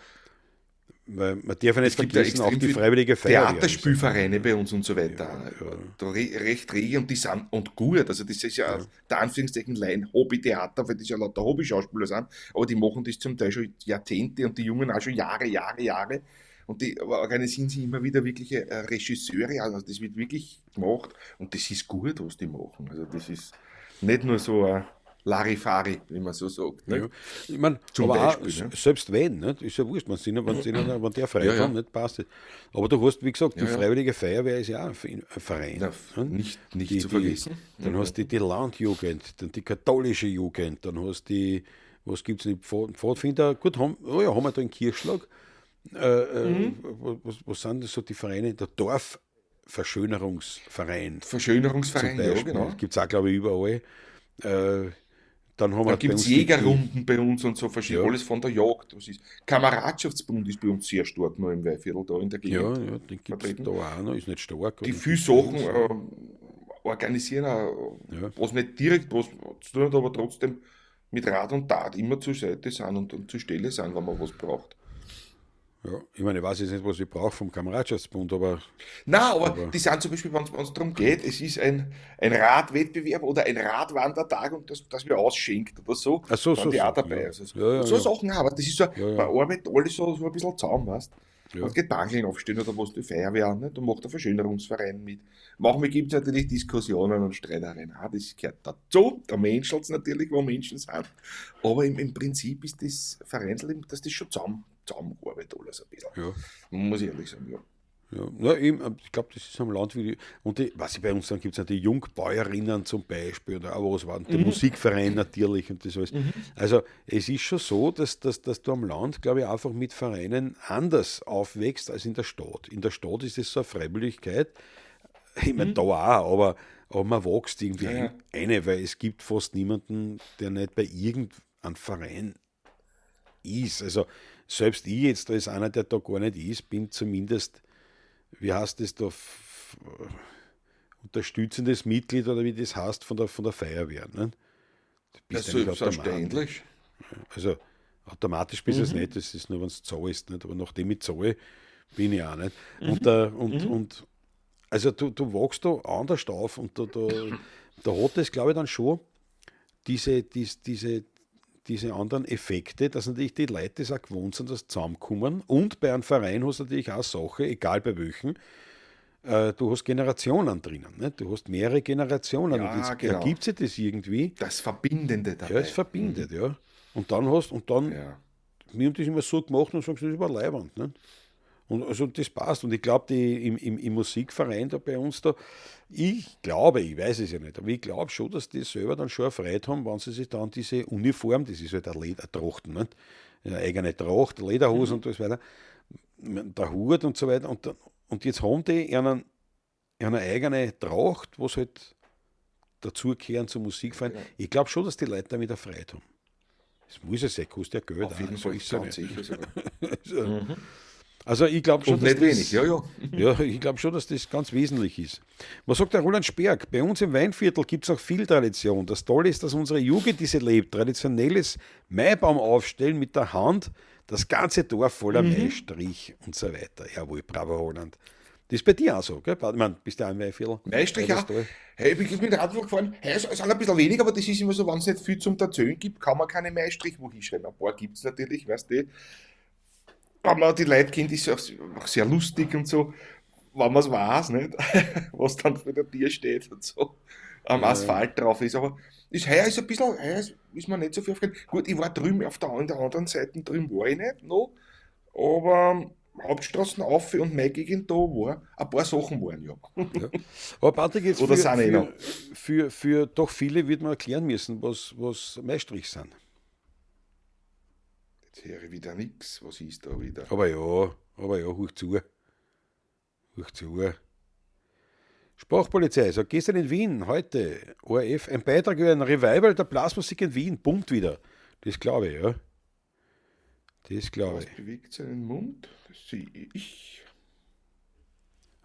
Weil man darf ja nicht Es gibt ja vergessen, auch extrem die viel Freiwillige Feuerwehr. Theaterspielvereine bei uns und so weiter. Ja, ja. Da recht rege und die sind und gut. Also das ist ja, der Anführungszeichen Laien Hobbytheater, weil das ja lauter Hobbyschauspieler sind, aber die machen das zum Teil schon Jahrzehnte und die Jungen auch schon Jahre, Jahre, Jahre. Und die organisieren sich immer wieder wirkliche Regisseure, also das wird wirklich gemacht und das ist gut, was die machen. Also das ist nicht nur so ein Larifari, wie man so sagt. Ne? Ja. Ich mein, Zum aber auch, Beispiel, ne? selbst wenn, nicht? Ist ja wurscht, wenn der frei Ja, ja. kann, nicht, passt das. Aber du hast, wie gesagt, die Ja, ja. Freiwillige Feuerwehr ist ja auch ein Verein. Na, ne? nicht zu vergessen. Dann hast du die Landjugend, dann die katholische Jugend, dann hast du die, was gibt's denn, Pfadfinder, gut, haben, oh ja, haben wir da in Kirchschlag. Was sind das so die Vereine? Der Dorfverschönerungsverein. Verschönerungsverein, Zum ja, Beispiel. genau. Gibt's auch, glaube ich, überall. Dann haben Da wir bei gibt's uns die- Jägerrunden bei uns und so, verschiedene, Ja. alles von der Jagd. Was ist. Kameradschaftsbund ist bei uns sehr stark noch im Weinviertel da in der Gegend. Ja, ja, den gibt's vertreten. da auch noch, ist nicht stark. Die aber viel gibt's Sachen bei uns. organisieren, auch, Ja. was nicht direkt was zu tun hat, aber trotzdem mit Rat und Tat immer zur Seite sind und zur Stelle sind, wenn man was braucht. Ja, ich meine, ich weiß jetzt nicht, was ich brauche vom Kameradschaftsbund, aber Nein, aber Aber die sind zum Beispiel, wenn es darum geht, es ist ein Radwettbewerb oder ein Radwandertag und das wird ausschenkt oder so, Ach so, dann so, die so, auch dabei. ja. Also, Ja, ja, so ja. Sachen auch, aber das ist so, Ja, ja. man arbeitet alles so ein bisschen zusammen, weißt du? Ja. Wenn es geht Bankeln aufstehen oder was, die Feuerwehr an, ne? Da macht der Verschönerungsverein mit. Manchmal gibt's natürlich Diskussionen und Streitereien. Ah, das gehört dazu, da menschelt's natürlich, wo Menschen sind. Aber im Prinzip ist das Vereinsleben, dass das schon zusammenarbeitet alles ein bisschen. Ja. Muss ich ehrlich sagen, ja. Ja, na, eben, ich glaub, das ist am Land wie die, und die, was ich bei uns dann gibt's natürlich Jungbäuerinnen zum Beispiel oder auch was war, und der Musikverein natürlich und das alles. Also es ist schon so, dass du am Land, glaub ich, einfach mit Vereinen anders aufwächst als in der Stadt. In der Stadt ist es so eine Freiwilligkeit, ich mein, da auch, aber man wächst irgendwie eine, weil es gibt fast niemanden, der nicht bei irgendeinem Verein ist. Also selbst ich jetzt als einer, der da gar nicht ist, bin zumindest, wie heißt das da, unterstützendes Mitglied oder wie das heißt von der Feuerwehr. Ne? Du bist Das eigentlich ist selbstverständlich. automatisch. Also automatisch bist du es nicht, das ist nur, wenn du zahlst. Nicht? Aber nachdem ich zahle, bin ich auch nicht. Und also du wachst da anders auf und da hat das, glaube ich, dann schon diese anderen Effekte, dass natürlich die Leute das auch gewohnt sind, dass zusammenkommen. Und bei einem Verein hast du natürlich auch Sache, egal bei welchen, du hast Generationen drinnen. Ne? Du hast mehrere Generationen. Ja, und jetzt genau. ergibt sich das irgendwie. Das Verbindende dabei. Ja, es verbindet, ja. Und dann hast, und dann, wir haben das immer so gemacht und sagst, das ist aber leiwand. Ne? Und also das passt. Und ich glaub, die im Musikverein da bei uns da, ich glaube, ich weiß es ja nicht, aber ich glaub schon, dass die selber dann schon erfreut haben, wenn sie sich dann diese Uniform, das ist halt eine Leder, Tracht, ne? Eine eigene Tracht, Lederhosen und so weiter, der Hut und so weiter. Und jetzt haben die eine eigene Tracht, was halt dazukehren zum Musikverein. Ich glaub schon, dass die Leute damit erfreut haben. Das muss ja sein, kostet ja Geld. Auf jeden auch, so Fall, ist es ja ganz nicht. sicher sogar. Also, also ich glaub schon, Und dass nicht wenig, das, ja, ja. Ja, ich glaub schon, dass das ganz wesentlich ist. Was sagt der Roland Sperg? Bei uns im Weinviertel gibt's auch viel Tradition. Das Tolle ist, dass unsere Jugend diese lebt. Traditionelles Maibaum aufstellen mit der Hand, das ganze Dorf voller Maistrich und so weiter. Jawohl, bravo Roland. Das ist bei dir auch so, gell? Ich mein, bist du auch im Weinviertel? Maistrich Ja, das auch. toll. Hey, ich bin Radl gefahren. Hey, es sind ein bisschen weniger, aber das ist immer so, wenn es nicht viel zum Erzählen gibt, kann man keine Maistrich wo hinschreiben. Ein paar gibt's natürlich, weißt du. Wenn man die Leute kennt, ist es auch sehr lustig und so, wenn man's weiß, nicht? Was dann vor der Tür steht und so, am Asphalt drauf ist. Aber ist, heuer ist ein bisschen, heuer ist, ist mir nicht so viel aufgefallen. Gut, ich war drüben auf der, an der anderen Seite, drüben war ich nicht noch, aber Hauptstraßen auf und meine Gegend da war, ein paar Sachen waren ja. Ja. Aber Patrick, jetzt Oder sind eh noch. für doch viele wird man erklären müssen, was Maistrich sind. Jetzt höre ich wieder nichts. Was ist da wieder? Aber ja, hör zu. Hör zu. Sprachpolizei sagt, gestern in Wien, heute, ORF, ein Beitrag über ein Revival der Blasmusik in Wien, pumpt wieder. Das glaube ich, ja. Das glaube ich. Was bewegt seinen Mund? Das sehe ich.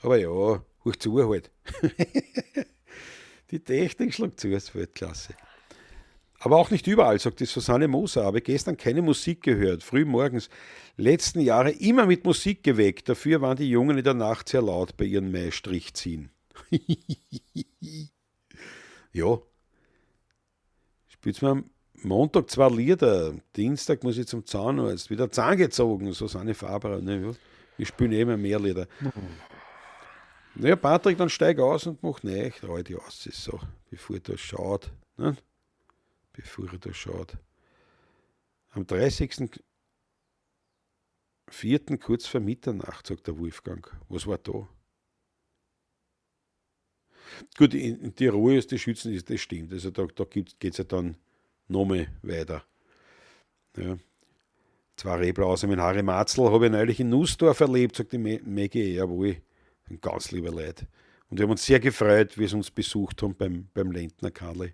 Aber ja, hör zu halt. Die Technik schlägt zu, das ist Weltklasse. Aber auch nicht überall, sagt die Susanne Moser. Habe gestern keine Musik gehört, früh morgens. Letzten Jahre immer mit Musik geweckt. Dafür waren die Jungen in der Nacht sehr laut bei ihren Maistrichziehen. Ja. Spielt's mir am Montag 2 Lieder, Dienstag muss ich zum Zahnarzt, wieder Zahn gezogen, Susanne Faber. Ne, ja. Wir spielen eh immer mehr Lieder. Naja, Patrick, dann steig aus und mach nicht, trau die aus, ist so, bevor er da schaut. Ne? Bevor er da schaut. Am 30.04. kurz vor Mitternacht, sagt der Wolfgang. Was war da? Gut, in Tirol ist die Schützen, das stimmt. Also da geht's ja dann nochmal weiter. Ja. 2 Reblause mit Harry Matzl habe ich neulich in Nussdorf erlebt, sagt die Maggie, jawohl, ein ganz lieber Leid. Und wir haben uns sehr gefreut, wie sie uns besucht haben beim Lendner Karli.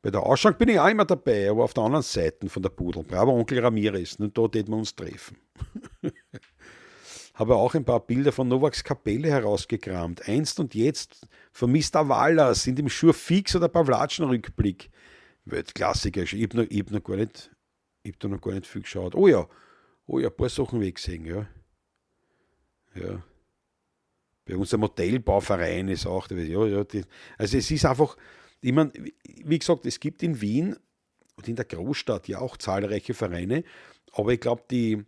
Bei der Ausschank bin ich auch immer dabei, aber auf der anderen Seite von der Pudel. Bravo, Onkel Ramirez, und da täten wir uns treffen. Habe auch ein paar Bilder von Novaks Kapelle herausgekramt. Einst und jetzt von Mister Waller sind im Schur fix oder Pawlatschen-Rückblick. Weltklassiker. Ich hab noch, ich hab noch gar nicht, ich hab da noch gar nicht viel geschaut. Oh ja, ein paar Sachen weggesehen, ja. Ja. Bei unserem Modellbauverein ist auch, ja, ja, die, also es ist einfach, ich mein, wie gesagt, es gibt in Wien und in der Großstadt ja auch zahlreiche Vereine, aber ich glaub, diese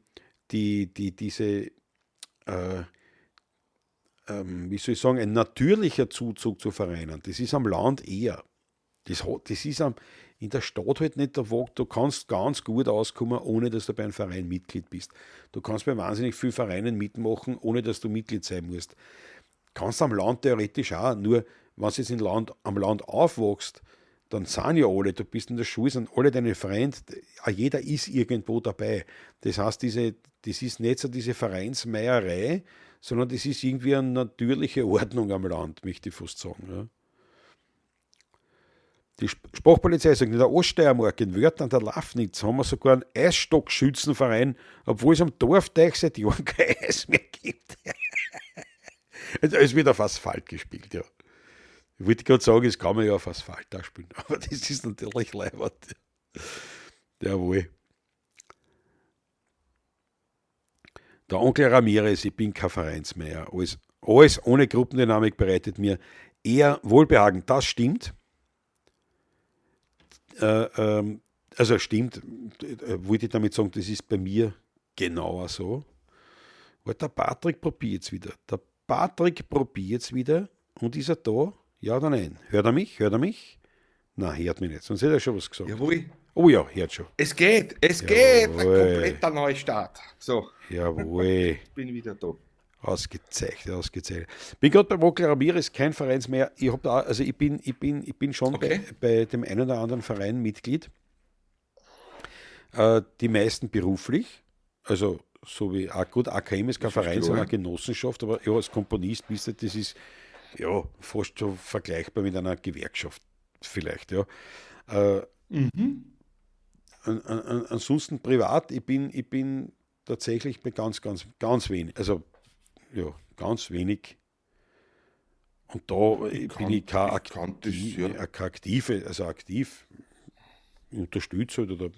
wie soll ich sagen, ein natürlicher Zuzug zu Vereinen, das ist am Land eher. Das hat, das ist am, in der Stadt halt nicht der Vogt, du kannst ganz gut auskommen, ohne dass du bei einem Verein Mitglied bist. Du kannst bei wahnsinnig vielen Vereinen mitmachen, ohne dass du Mitglied sein musst. Kannst am Land theoretisch auch, nur wenn du jetzt am Land aufwachst, dann sind ja alle, du bist in der Schule, sind alle deine Freunde, jeder ist irgendwo dabei. Das heißt, das ist nicht so diese Vereinsmeierei, sondern das ist irgendwie eine natürliche Ordnung am Land, möchte ich fast sagen. Ja. Die Sprachpolizei sagt, in der Oststeiermark, in Wörth an der Lafnitz, haben wir sogar einen Eisstockschützenverein, obwohl es am Dorfteich seit Jahren kein Eis mehr gibt. Also, es wird auf Asphalt gespielt, ja. Ich wollte gerade sagen, es kann man ja auf Asphalt auch spielen, aber das ist natürlich leibend. Jawohl. Der Onkel Ramirez, ich bin kein Vereinsmeier. Alles ohne Gruppendynamik bereitet mir eher Wohlbehagen. Das stimmt. Also stimmt, wollte ich damit sagen, das ist bei mir genauer so. Weil der Patrick probiert's wieder. Der Patrick probiert's wieder und ist er da? Ja oder nein? Hört er mich? Hört er mich? Nein, hört mich nicht. Sonst hätte er schon was gesagt. Jawohl. Oh ja, hört schon. Es geht, es geht. Ein kompletter Neustart. So. Jawohl. Ich bin wieder da. Ausgezeichnet, ausgezeichnet. Bin gerade beim Onkel Ramirez, kein Vereins mehr. Ich hab da, also ich bin, ich bin, ich bin schon Okay. bei dem einen oder anderen Verein Mitglied. Die meisten beruflich, also so wie, ah, gut, AKM ist kein Das ist Verein, sondern klar. eine Genossenschaft, aber ja, als Komponist bist du, das ist ja fast schon vergleichbar mit einer Gewerkschaft vielleicht, ja. Ansonsten privat, ich bin tatsächlich bei ganz, ganz, ganz wenig, also ja, ganz wenig. Und da Ich bin kann, ich kein ich kann das, aktiv, ja. kein aktive, also aktiv unterstütze oder,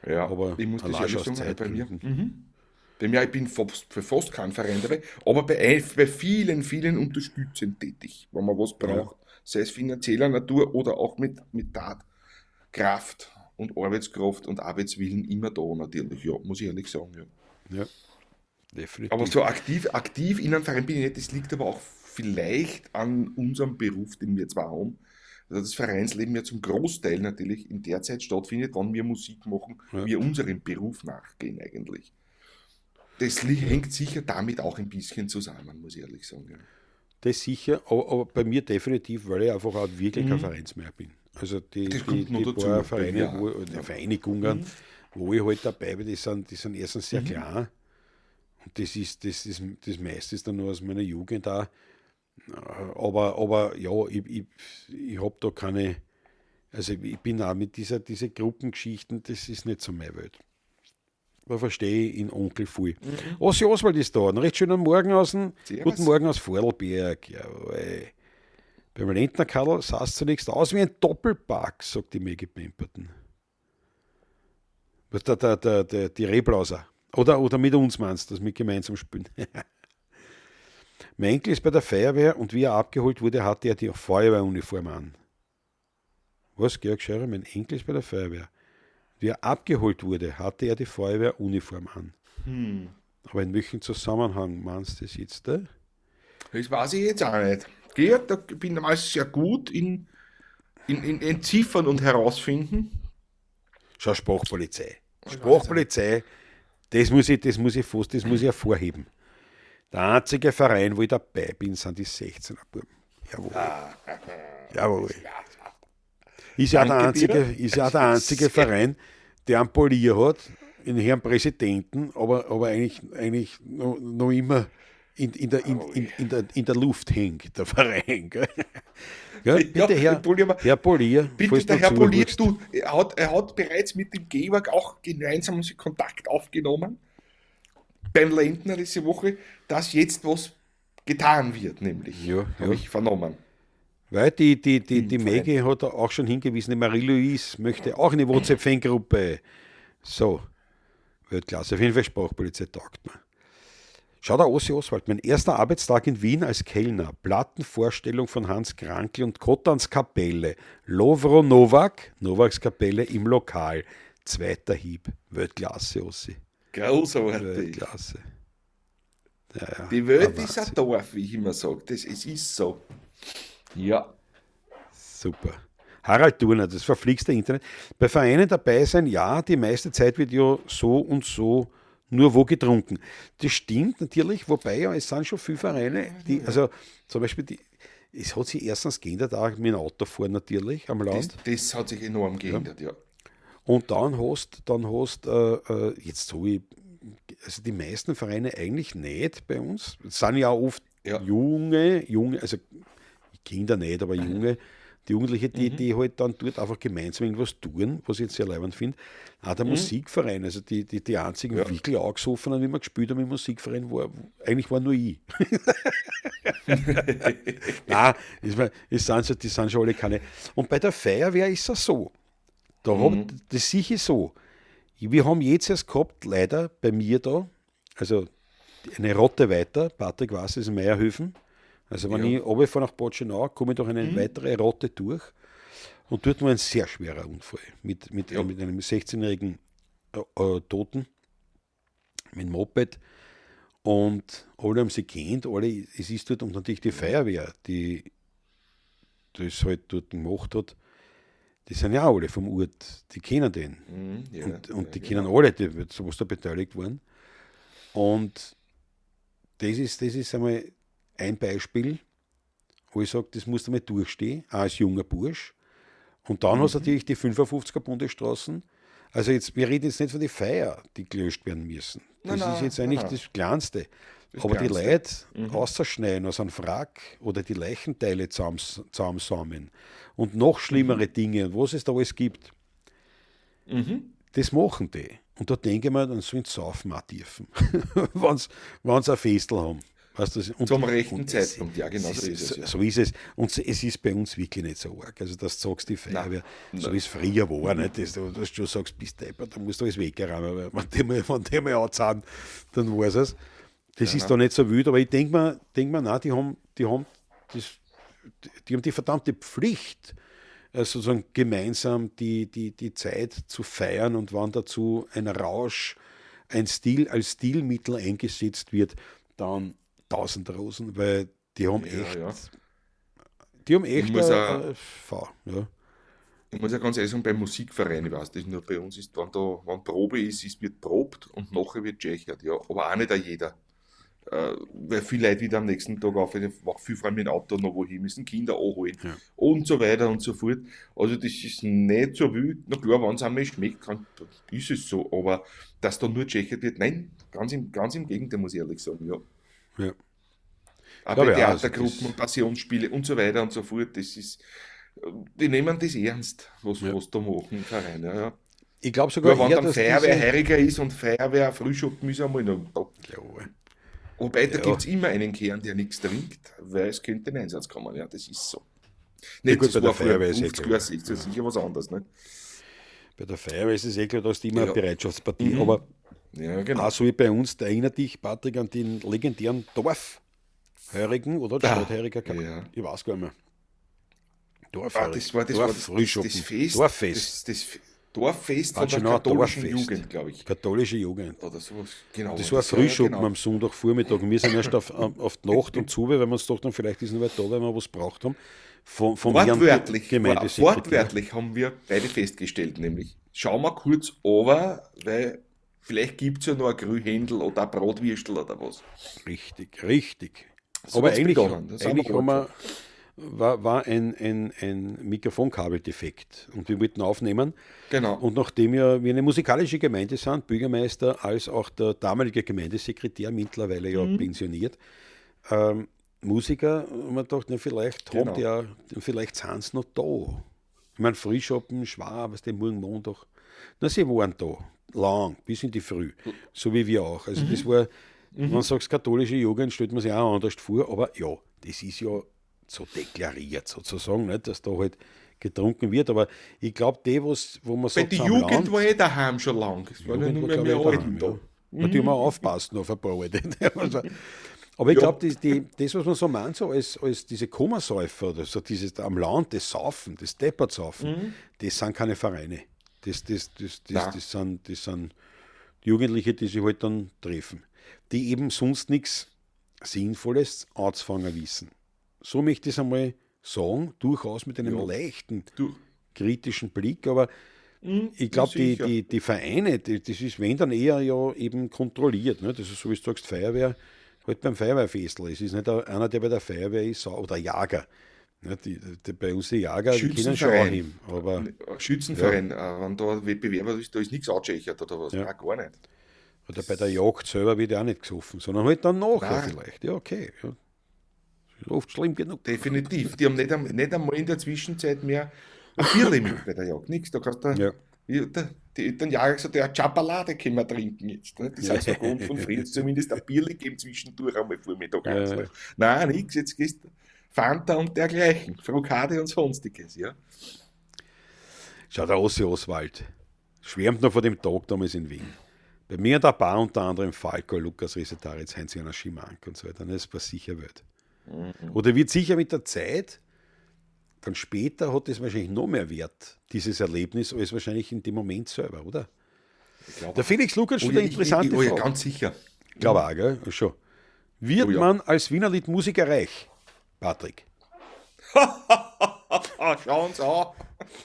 Ja, aber ich muss das allein ehrlich schon aus sagen, bei mir. Zeitgründen. Bei mir, ich bin für fast keinen Verein dabei, aber bei vielen, vielen unterstützend tätig, wenn man was braucht, sei es finanzieller Natur oder auch mit Tatkraft und Arbeitskraft und Arbeitswillen immer da natürlich, ja, muss ich ehrlich sagen, ja. Ja, definitiv. Aber so aktiv in einem Verein bin ich nicht, das liegt aber auch vielleicht an unserem Beruf, den wir zwar haben, also das Vereinsleben ja zum Großteil natürlich in der Zeit stattfindet, wann wir Musik machen, wir unserem Beruf nachgehen eigentlich. Das hängt sicher damit auch ein bisschen zusammen, muss ich ehrlich sagen. Ja. Das sicher, aber bei mir definitiv, weil ich einfach auch wirklich kein Vereinsmeier bin. Also die paar Vereine, wo, Vereinigungen, wo ich halt dabei bin, die sind erstens sehr klein. Und das ist das meiste ist dann nur aus meiner Jugend auch. Aber ja, ich habe da keine, also ich bin auch mit diese Gruppengeschichten, das ist nicht so meine Welt. Da verstehe ich in Onkel viel. Ossi Oswald ist da. Einen recht schönen Morgen aus dem, guten Morgen aus Vorarlberg. Jawohl. Beim Lendner Karl sah es zunächst aus wie ein Doppelpack, sagt die Maggie Pemberton. Was die Rehblauser. Oder mit uns meinst du, dass wir gemeinsam spielen. Mein Enkel ist bei der Feuerwehr und wie er abgeholt wurde, hatte er die Feuerwehruniform an. Was, Georg Scheurer? Mein Enkel ist bei der Feuerwehr. Wie er abgeholt wurde, hatte er die Feuerwehruniform an. Aber in welchem Zusammenhang meinst du das jetzt? Da? Das weiß ich jetzt auch nicht. Georg, da bin ich meistens sehr gut in Entziffern und herausfinden. Schau, Sprachpolizei. Sprachpolizei, das muss ich hervorheben. Der einzige Verein, wo ich dabei bin, sind die 16er Buben. Jawohl. Jawohl. Ist ja der einzige Verein, der einen Polier hat, einen Herrn Präsidenten, aber eigentlich noch immer in der Luft hängt, der Verein. Gell? Gell? Bitte, ja, Herr Polier. Bitte, der Herr Polier, du, er hat bereits mit dem Georg auch gemeinsam Kontakt aufgenommen, beim Lendner diese Woche, dass jetzt was getan wird, nämlich, ja, habe ich vernommen. Weil die Maggie hat auch schon hingewiesen, die Marie-Louise möchte auch in die WhatsApp-Fangruppe. So, Weltklasse. Auf jeden Fall Sprachpolizei taugt mir. Schau da, Ossi Oswald, mein erster Arbeitstag in Wien als Kellner, Plattenvorstellung von Hans Krankl und Kottans Kapelle, Lovro Novak, Novaks Kapelle im Lokal, zweiter Hieb, Weltklasse, Ossi. Großartig. Weltklasse. Ja, ja, die Welt ist ein Dorf, wie ich immer sage, es ist so. Ja. Super. Harald Thurner, das verflixte Internet. Bei Vereinen dabei sein, ja, die meiste Zeit wird ja so und so nur wo getrunken. Das stimmt natürlich, wobei ja, es sind schon viele Vereine, die, also zum Beispiel, es hat sich erstens geändert, auch mit dem Autofahren natürlich am Land. Das hat sich enorm geändert, ja. Und dann hast jetzt so ich, also die meisten Vereine eigentlich nicht bei uns. Es sind ja auch oft junge, also Kinder nicht, aber junge, die Jugendliche, die halt dann dort einfach gemeinsam irgendwas tun, was ich jetzt sehr leibend finde. Auch der Musikverein, also die einzigen wirklich angesoffenen, wie wir gespielt haben im Musikverein, war nur ich. Nein, die sind schon alle keine. Und bei der Feuerwehr ist es so. Da das sicher so. Wir haben jetzt erst gehabt, leider bei mir da, also eine Rotte weiter, Patrick Wasser ist in Meierhöfen. Also wenn ich runterfahre nach Bad Schenau, komme ich durch eine weitere Rotte durch und dort war ein sehr schwerer Unfall mit einem 16-jährigen Toten, mit dem Moped, und alle haben sie kennt, alle, es ist dort, und natürlich die Feuerwehr, die das halt dort gemacht hat, die sind ja auch alle vom Ort, die kennen den. Und die kennen alle, die was da beteiligt waren. Und das ist einmal ein Beispiel, wo ich sage, das musst du mal durchstehen, auch als junger Bursch. Und dann hast du natürlich die 55er Bundesstraßen. Also jetzt, wir reden jetzt nicht von den Feier, die gelöscht werden müssen. Das ist jetzt eigentlich das Kleinste. Das Aber Kleinste. Die Leute auszuschneiden aus einem Wrack oder die Leichenteile zusammensammeln und noch schlimmere Dinge und was es da alles gibt, das machen die. Und da denke ich mir, dann sollen sie saufen auch dürfen, wenn sie ein Festel haben. Weißt du, und, zum rechten Zeitpunkt, ja, genau so ist es. Ja. So ist es. Und es ist bei uns wirklich nicht so arg. Also, dass du sagst, die Feuerwehr, so wie es früher war, nicht? Dass du sagst, bist deppert, da musst du alles wegräumen, weil wenn die mal anzahlen, dann weiß es. Das ist da nicht so wild, aber ich denke mir, nein, die haben die verdammte Pflicht, sozusagen gemeinsam die Zeit zu feiern, und wann dazu ein Rausch, ein Stil als Stilmittel eingesetzt wird, dann 1000 Rosen, weil die haben echt, die haben echt V, ja. Ich muss ja ganz ehrlich sagen, beim Musikverein, ich weiß das nur, bei uns ist, wenn da, wenn Probe ist, es wird probt und nachher wird gechert, ja. Aber auch nicht jeder. Weil viele Leute wieder am nächsten Tag aufhören, auch viel vor allem mit dem Auto noch wohin müssen, Kinder anholen und so weiter und so fort. Also das ist nicht so wild. Na klar, wenn es einmal schmeckt, kann, ist es so. Aber dass da nur gechert wird, nein, ganz im Gegenteil, muss ich ehrlich sagen, ja. Ja. Auch bei Theatergruppen und Passionsspiele und so weiter und so fort, das ist, die nehmen das ernst, was da machen im Verein. Ja, ja. Ich glaube sogar, ja, wenn dann Feuerwehr heuriger ist und Feuerwehr Frühschoppen ist einmal noch da. Klar. Wobei, da gibt es immer einen Kern, der nichts trinkt, weil es könnte in Einsatz kommen. Ja, das ist so. Nicht, ja, gut, das bei der war früher Feuerwehr ist eh 50 klar. Jahre, 60 Jahre sicher was anderes. Nicht? Bei der Feuerwehr ist es eh klar, da ist immer eine Bereitschaftspartie. Mhm. Aber ja, genau. auch so wie bei uns, da erinnert dich, Patrick, an den legendären Dorfheurigen oder Stadtheuriger. Ja. Ich weiß gar nicht mehr. Das war das Fest. Dorffest. Das Dorffest von der Genau, katholischen Dorffest. Jugend, glaube ich. Katholische Jugend. Oder sowas. Genau. Das war Frühschoppen am Sonntagvormittag. Wir sind erst auf die Nacht und zu, weil wir uns dachten, vielleicht ist noch wer da, weil wir was braucht haben. Vom wortwörtlich, Gemeindesekretär. wortwörtlich haben wir beide festgestellt, nämlich schauen wir kurz runter, weil vielleicht gibt es ja noch ein Grühhändel oder ein Bratwürstel oder was. Richtig, richtig. So Aber hat's eigentlich, begonnen. Das haben eigentlich wir haben wir, war ein Mikrofonkabeldefekt und wir wollten aufnehmen. Genau. Und nachdem ja wir eine musikalische Gemeinde sind, Bürgermeister als auch der damalige Gemeindesekretär, mittlerweile ja pensioniert, Musiker, und man dachte, na, vielleicht Genau. haben die ja, vielleicht sind sie noch da. Ich meine, Frühschoppen, Schwab, was den morgen Montag. Na, sie waren da, lang, bis in die Früh, so wie wir auch. Also das war, wenn du sagst, katholische Jugend, stellt man sich auch anders vor, aber ja, das ist ja so deklariert sozusagen, nicht, dass da halt getrunken wird. Aber ich glaube, die, was, wo man Weil sagt, die am Jugend Land, war eh daheim schon lang. Es waren ja Jugend nur war, mehr glaub ich, Alten daheim, da. ja. Natürlich mal aufpassen auf ein paar Alte. Also, aber ich Ja. glaube, das, was man so meint, so als diese Komasäufer oder so dieses am Land, das Saufen, das Deppertsaufen, das sind keine Vereine. Das Nein. das sind Jugendliche, die sich halt dann treffen, die eben sonst nichts Sinnvolles anzufangen wissen. So möchte ich es einmal sagen, durchaus mit einem leichten, kritischen Blick, aber ich glaube, sicher. die Vereine, das ist, wenn dann eher ja eben kontrolliert. Ne? Das ist so, wie du sagst, Feuerwehr, halt beim Feuerwehrfestl. Es ist nicht einer, der bei der Feuerwehr ist, oder Jager. Ne? Die, bei uns die Jager, die können schon auch Schützenverein. hin. Aber, Schützenverein, wenn da Wettbewerber ist, da ist nichts angeschächert oder was. Ja. Nein, gar nicht. oder bei der Jagd selber wird ja auch nicht gesoffen, sondern halt dann nachher Nein. vielleicht. Ja, okay. Ja. Ist oft schlimm genug. Definitiv. Die haben nicht einmal in der Zwischenzeit mehr ein Bierli mit bei der Jagd. Nix. Da kannst du, Ja. die Eltern Jager gesagt, ja, Chapalade können wir trinken jetzt. Ne? Das sind so gewohnt von früher, zumindest ein Bierli geben zwischendurch einmal Vormittag. Ja, eins, ja. ne? Nein, nix, jetzt gehst du Fanta und dergleichen, Frukade und sonstiges, ja. Schau, der Ossi Oswald schwärmt noch von dem Tag damals in Wien. Bei mir in der Bar unter anderem Falco, Lukas Resetaritz, Heinz-Werner Schimank und so weiter. Das war sicher wild. Oder wird sicher mit der Zeit, dann später hat es wahrscheinlich noch mehr Wert, dieses Erlebnis, als wahrscheinlich in dem Moment selber, oder? Ich glaub Der Felix Lukas Oh, stellt eine interessante oh, ja, Frage. ganz sicher. Glaube auch, gell? Schon. Wird Oh ja. man als Wienerlied-Musiker reich, Patrick? Schauen Sie an.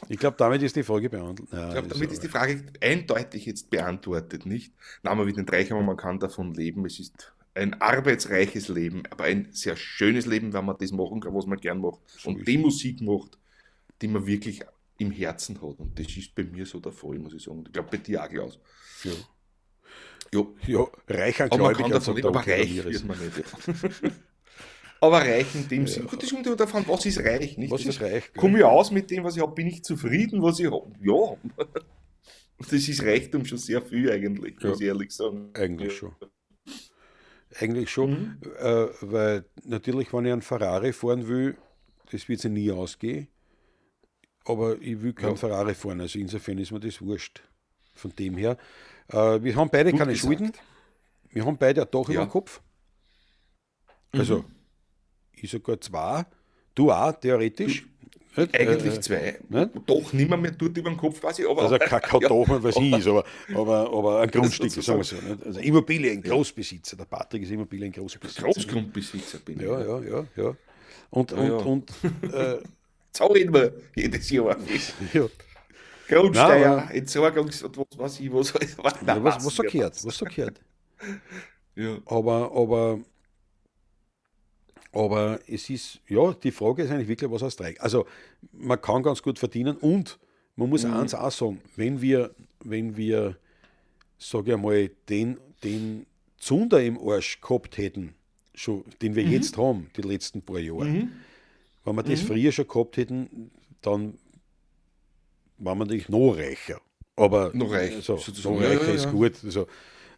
Ich glaube, damit ist die Frage behandelt. Nein, Ich glaube, damit ist die Frage eindeutig jetzt beantwortet, nicht? Nein, man wird nicht reich, aber man kann davon leben. Es ist ein arbeitsreiches Leben, aber ein sehr schönes Leben, wenn man das machen kann, was man gern macht. Und ist die Musik macht, die man wirklich im Herzen hat. Und das ist bei mir so der Fall, muss ich sagen. Ich glaube, bei dir auch, Klaus. Ja. Ja, Ja, reich an aber man kann Gläubiger, davon sagt leben, der aber Onkel reich Ramirez. wird man nicht. Ja. Aber reich in dem Sinn. Gut, das kommt immer davon, was ist reich, nicht? Was Also, ist reich, gell? Komme ich aus mit dem, was ich habe, bin ich zufrieden, was ich habe? Ja. Das ist Reichtum schon sehr viel eigentlich, Ja. muss ich ehrlich sagen. Eigentlich Ja. schon. Eigentlich schon, weil natürlich, wenn ich einen Ferrari fahren will, das wird sich nie ausgehen, aber ich will keinen Ja. Ferrari fahren, also insofern ist mir das wurscht. Von dem her, wir haben beide Gut keine gesagt. Schulden, wir haben beide ein Dach über Ja. dem Kopf. Also, ich sogar zwei, du auch, theoretisch. Nicht? Eigentlich zwei. nicht? Doch nimmer mehr tut über den Kopf quasi, aber Also kein ja. Dach mehr, was ich ist, aber ein Grundstück, sagen wir Sozusagen. so. Nicht? Also Immobilien-Großbesitzer, der Patrick ist Immobilien-Großbesitzer. Großgrundbesitzer bin ich. Ja, ja, ja, ja. Und, Ja, und, ja. und Zahlen wir jedes Jahr. Ja. Grundsteuer, Entsorgungs- und was weiß ich, was alles. Ja, was so gehört, was so gehört. Ja. Aber es ist, ja, die Frage ist eigentlich wirklich, was heißt reich? Also, man kann ganz gut verdienen und man muss eins auch sagen, wenn wir, sage ich einmal, den Zunder im Arsch gehabt hätten, schon, den wir jetzt haben, die letzten paar Jahre, wenn wir das früher schon gehabt hätten, dann waren wir natürlich noch reicher. Aber noch reich, also, noch reicher ist gut.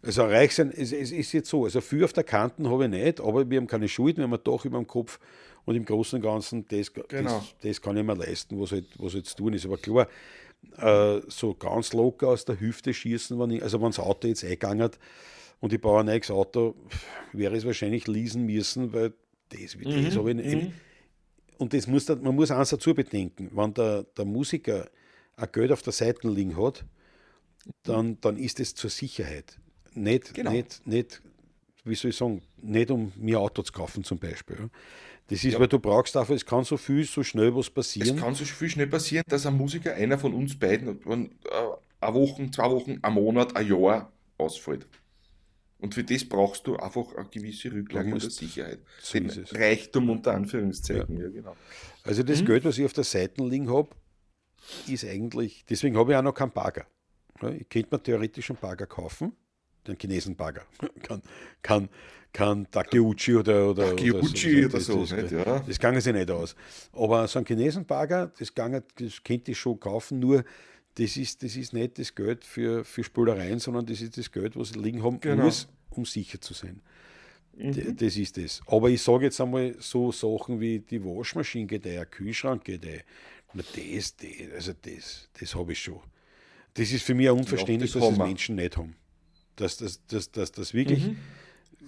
Also reich sein, es ist jetzt so, also viel auf der Kante habe ich nicht, aber wir haben keine Schulden, wir haben ein Dach über dem Kopf und im Großen und Ganzen, das kann ich mir leisten, was halt zu tun ist. Aber klar, so ganz locker aus der Hüfte schießen, wenn das Auto jetzt eingegangen hat und ich baue ein neues Auto, wäre es wahrscheinlich leasen müssen, weil das habe ich nicht. Und das muss, man muss eins dazu bedenken, wenn der Musiker ein Geld auf der Seite liegen hat, dann ist es zur Sicherheit. Nicht, wie soll ich sagen, nicht um mir ein Auto zu kaufen zum Beispiel. Das ist, weil du brauchst einfach, es kann so viel, so schnell was passieren. Es kann so viel schnell passieren, dass ein Musiker, einer von uns beiden, eine Woche, 2 Wochen, ein Monat, ein Jahr ausfällt. Und für das brauchst du einfach eine gewisse Rücklage der Sicherheit. So Den Reichtum unter Anführungszeichen. Ja. Ja, genau. Also das Geld, was ich auf der Seite liegen habe, ist eigentlich, deswegen habe ich auch noch keinen Bagger. Ich könnte mir theoretisch einen Bagger kaufen, den Chinesen-Bagger. Kann Takeuchi oder Takeuchi oder so. Das, ja. Das ging sich nicht aus. Aber so ein Chinesen-Bagger, das könnte ich schon kaufen, nur das ist nicht das Geld für Spülereien, sondern das ist das Geld, was ich liegen haben muss, um sicher zu sein. Das ist das. Aber ich sage jetzt einmal so Sachen wie die Waschmaschine geht ein, Kühlschrank geht ein. Na, das habe ich schon. Das ist für mich auch unverständlich, dass das Menschen nicht haben. Dass das wirklich,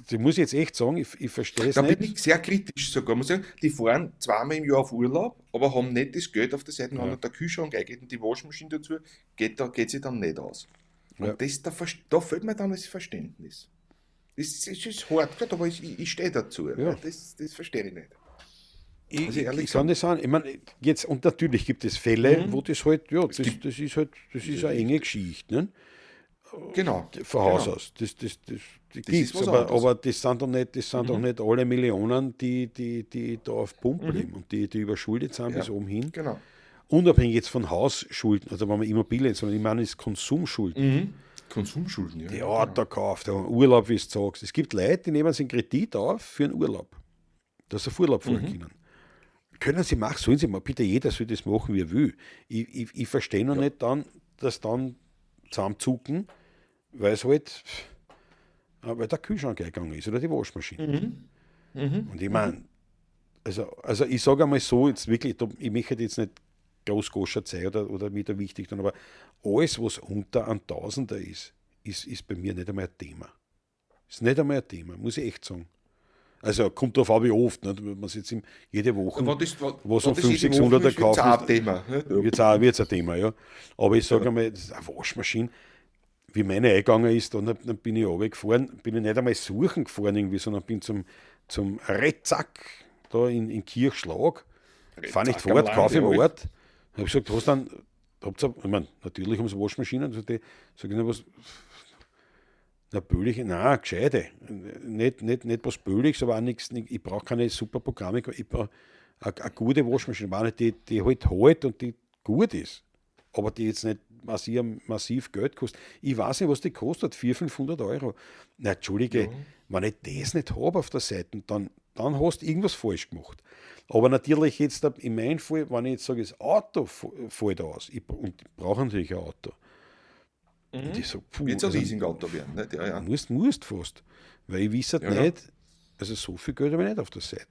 das muss ich jetzt echt sagen, ich verstehe es nicht. Da bin ich sehr kritisch sogar. Muss ich sagen, die fahren zweimal im Jahr auf Urlaub, aber haben nicht das Geld auf der Seite, wenn der Kühlschrank eingeht und die Waschmaschine dazu, geht sich dann nicht aus. Und das, da fehlt mir dann das Verständnis. Das ist hart, aber ich stehe dazu. Ja. Das verstehe ich nicht. Ich kann das sagen. Ich meine, jetzt, und natürlich gibt es Fälle, wo das halt, ja, das ist halt, das ist eine enge Geschichte, ne? Genau. Von Haus aus. Das gibt es, aber das sind doch nicht, doch nicht alle Millionen, die da auf Pump leben und die überschuldet sind bis oben hin. Genau. Unabhängig jetzt von Hausschulden, also wenn man Immobilien, sondern ich meine, es ist Konsumschulden. Konsumschulden, ja. Die Auto kauft, Urlaub, wie du sagst. Es gibt Leute, die nehmen sich einen Kredit auf für einen Urlaub, dass sie auf Urlaub fahren können. Können sie machen, sollen sie mal, bitte, jeder soll das machen, wie er will. Ich verstehe noch nicht dann, dass dann zusammenzucken, weil es halt, weil der Kühlschrank eingegangen ist oder die Waschmaschine. Und ich meine, also ich sage einmal so, jetzt wirklich, ich möchte jetzt nicht groß goschert sein oder mir da wichtig tun, aber alles, was unter einem Tausender ist, ist bei mir nicht einmal ein Thema. Ist nicht einmal ein Thema, muss ich echt sagen. Also kommt darauf an, wie oft, ne? Wenn man jetzt jede Woche was um 500, 600 kauft, wird es ein Thema, ja. Aber ich sage einmal, das ist eine Waschmaschine, wie meine eingegangen ist, dann bin ich runtergefahren, bin ich nicht einmal suchen gefahren irgendwie, sondern bin zum Rettsack da in Kirchschlag, fahre nicht fort, kaufe im Ort. Habe ich gesagt, was dann, ich meine, natürlich haben sie Waschmaschinen, also die, sag ich, na, was, na, billig, nein, gescheite. Nicht was Billiges, aber auch nichts, ich brauche keine super Programme, ich brauche eine gute Waschmaschine, eine, die halt halt und die gut ist, aber die jetzt nicht massiv Geld kostet. Ich weiß nicht, was die kostet, 400, 500 Euro. Na, Entschuldige, wenn ich das nicht habe auf der Seite, dann hast du irgendwas falsch gemacht. Aber natürlich jetzt in meinem Fall, wenn ich jetzt sage, das Auto fällt aus, ich brauche natürlich ein Auto. Und ich so, wird es ein Leasing-Auto werden, nicht? Ja, ja. Musst fast. Weil ich weiß halt nicht, also so viel Geld habe ich nicht auf der Seite.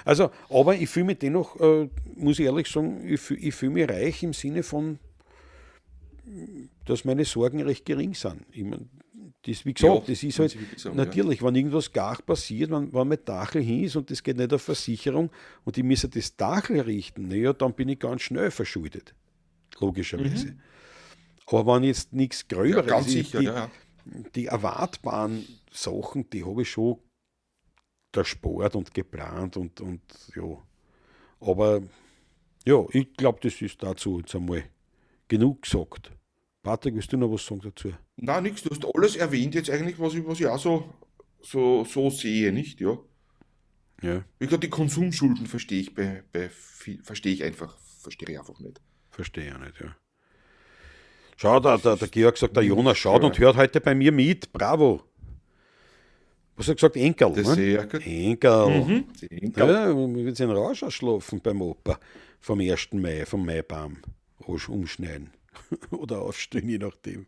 Also, aber ich fühle mich dennoch, muss ich ehrlich sagen, ich fühle mich reich im Sinne von, dass meine Sorgen recht gering sind. Ich mein, das, wie gesagt, ja, das ist halt sagen, natürlich, wenn irgendwas gar passiert, wenn mein Dachl hin ist und das geht nicht auf Versicherung und ich muss das Dachl richten, naja, dann bin ich ganz schnell verschuldet. Logischerweise. Aber wenn jetzt nichts Gröberes ganz ist, sicher, die erwartbaren Sachen, die habe ich schon gespart und geplant und ja. Aber ja, ich glaube, das ist dazu jetzt einmal genug gesagt. Patrick, willst du noch was sagen dazu? Nein, nichts. Du hast alles erwähnt jetzt eigentlich, was ich auch so sehe, nicht? Ja. Ja. Wie gesagt, die Konsumschulden verstehe ich verstehe ich einfach, verstehe ich einfach nicht. Verstehe ich auch nicht, ja. Schau, der Georg sagt, der Jonas schaut und hört heute bei mir mit. Bravo. Was hat er gesagt? Enkel. Das ne? sehe ich gut. Enkel. Mhm. Enkel. Ja, wir sind raus ausschlafen beim Opa vom 1. Mai, vom Maibaum. Umschneiden. Oder aufstehen, je nachdem.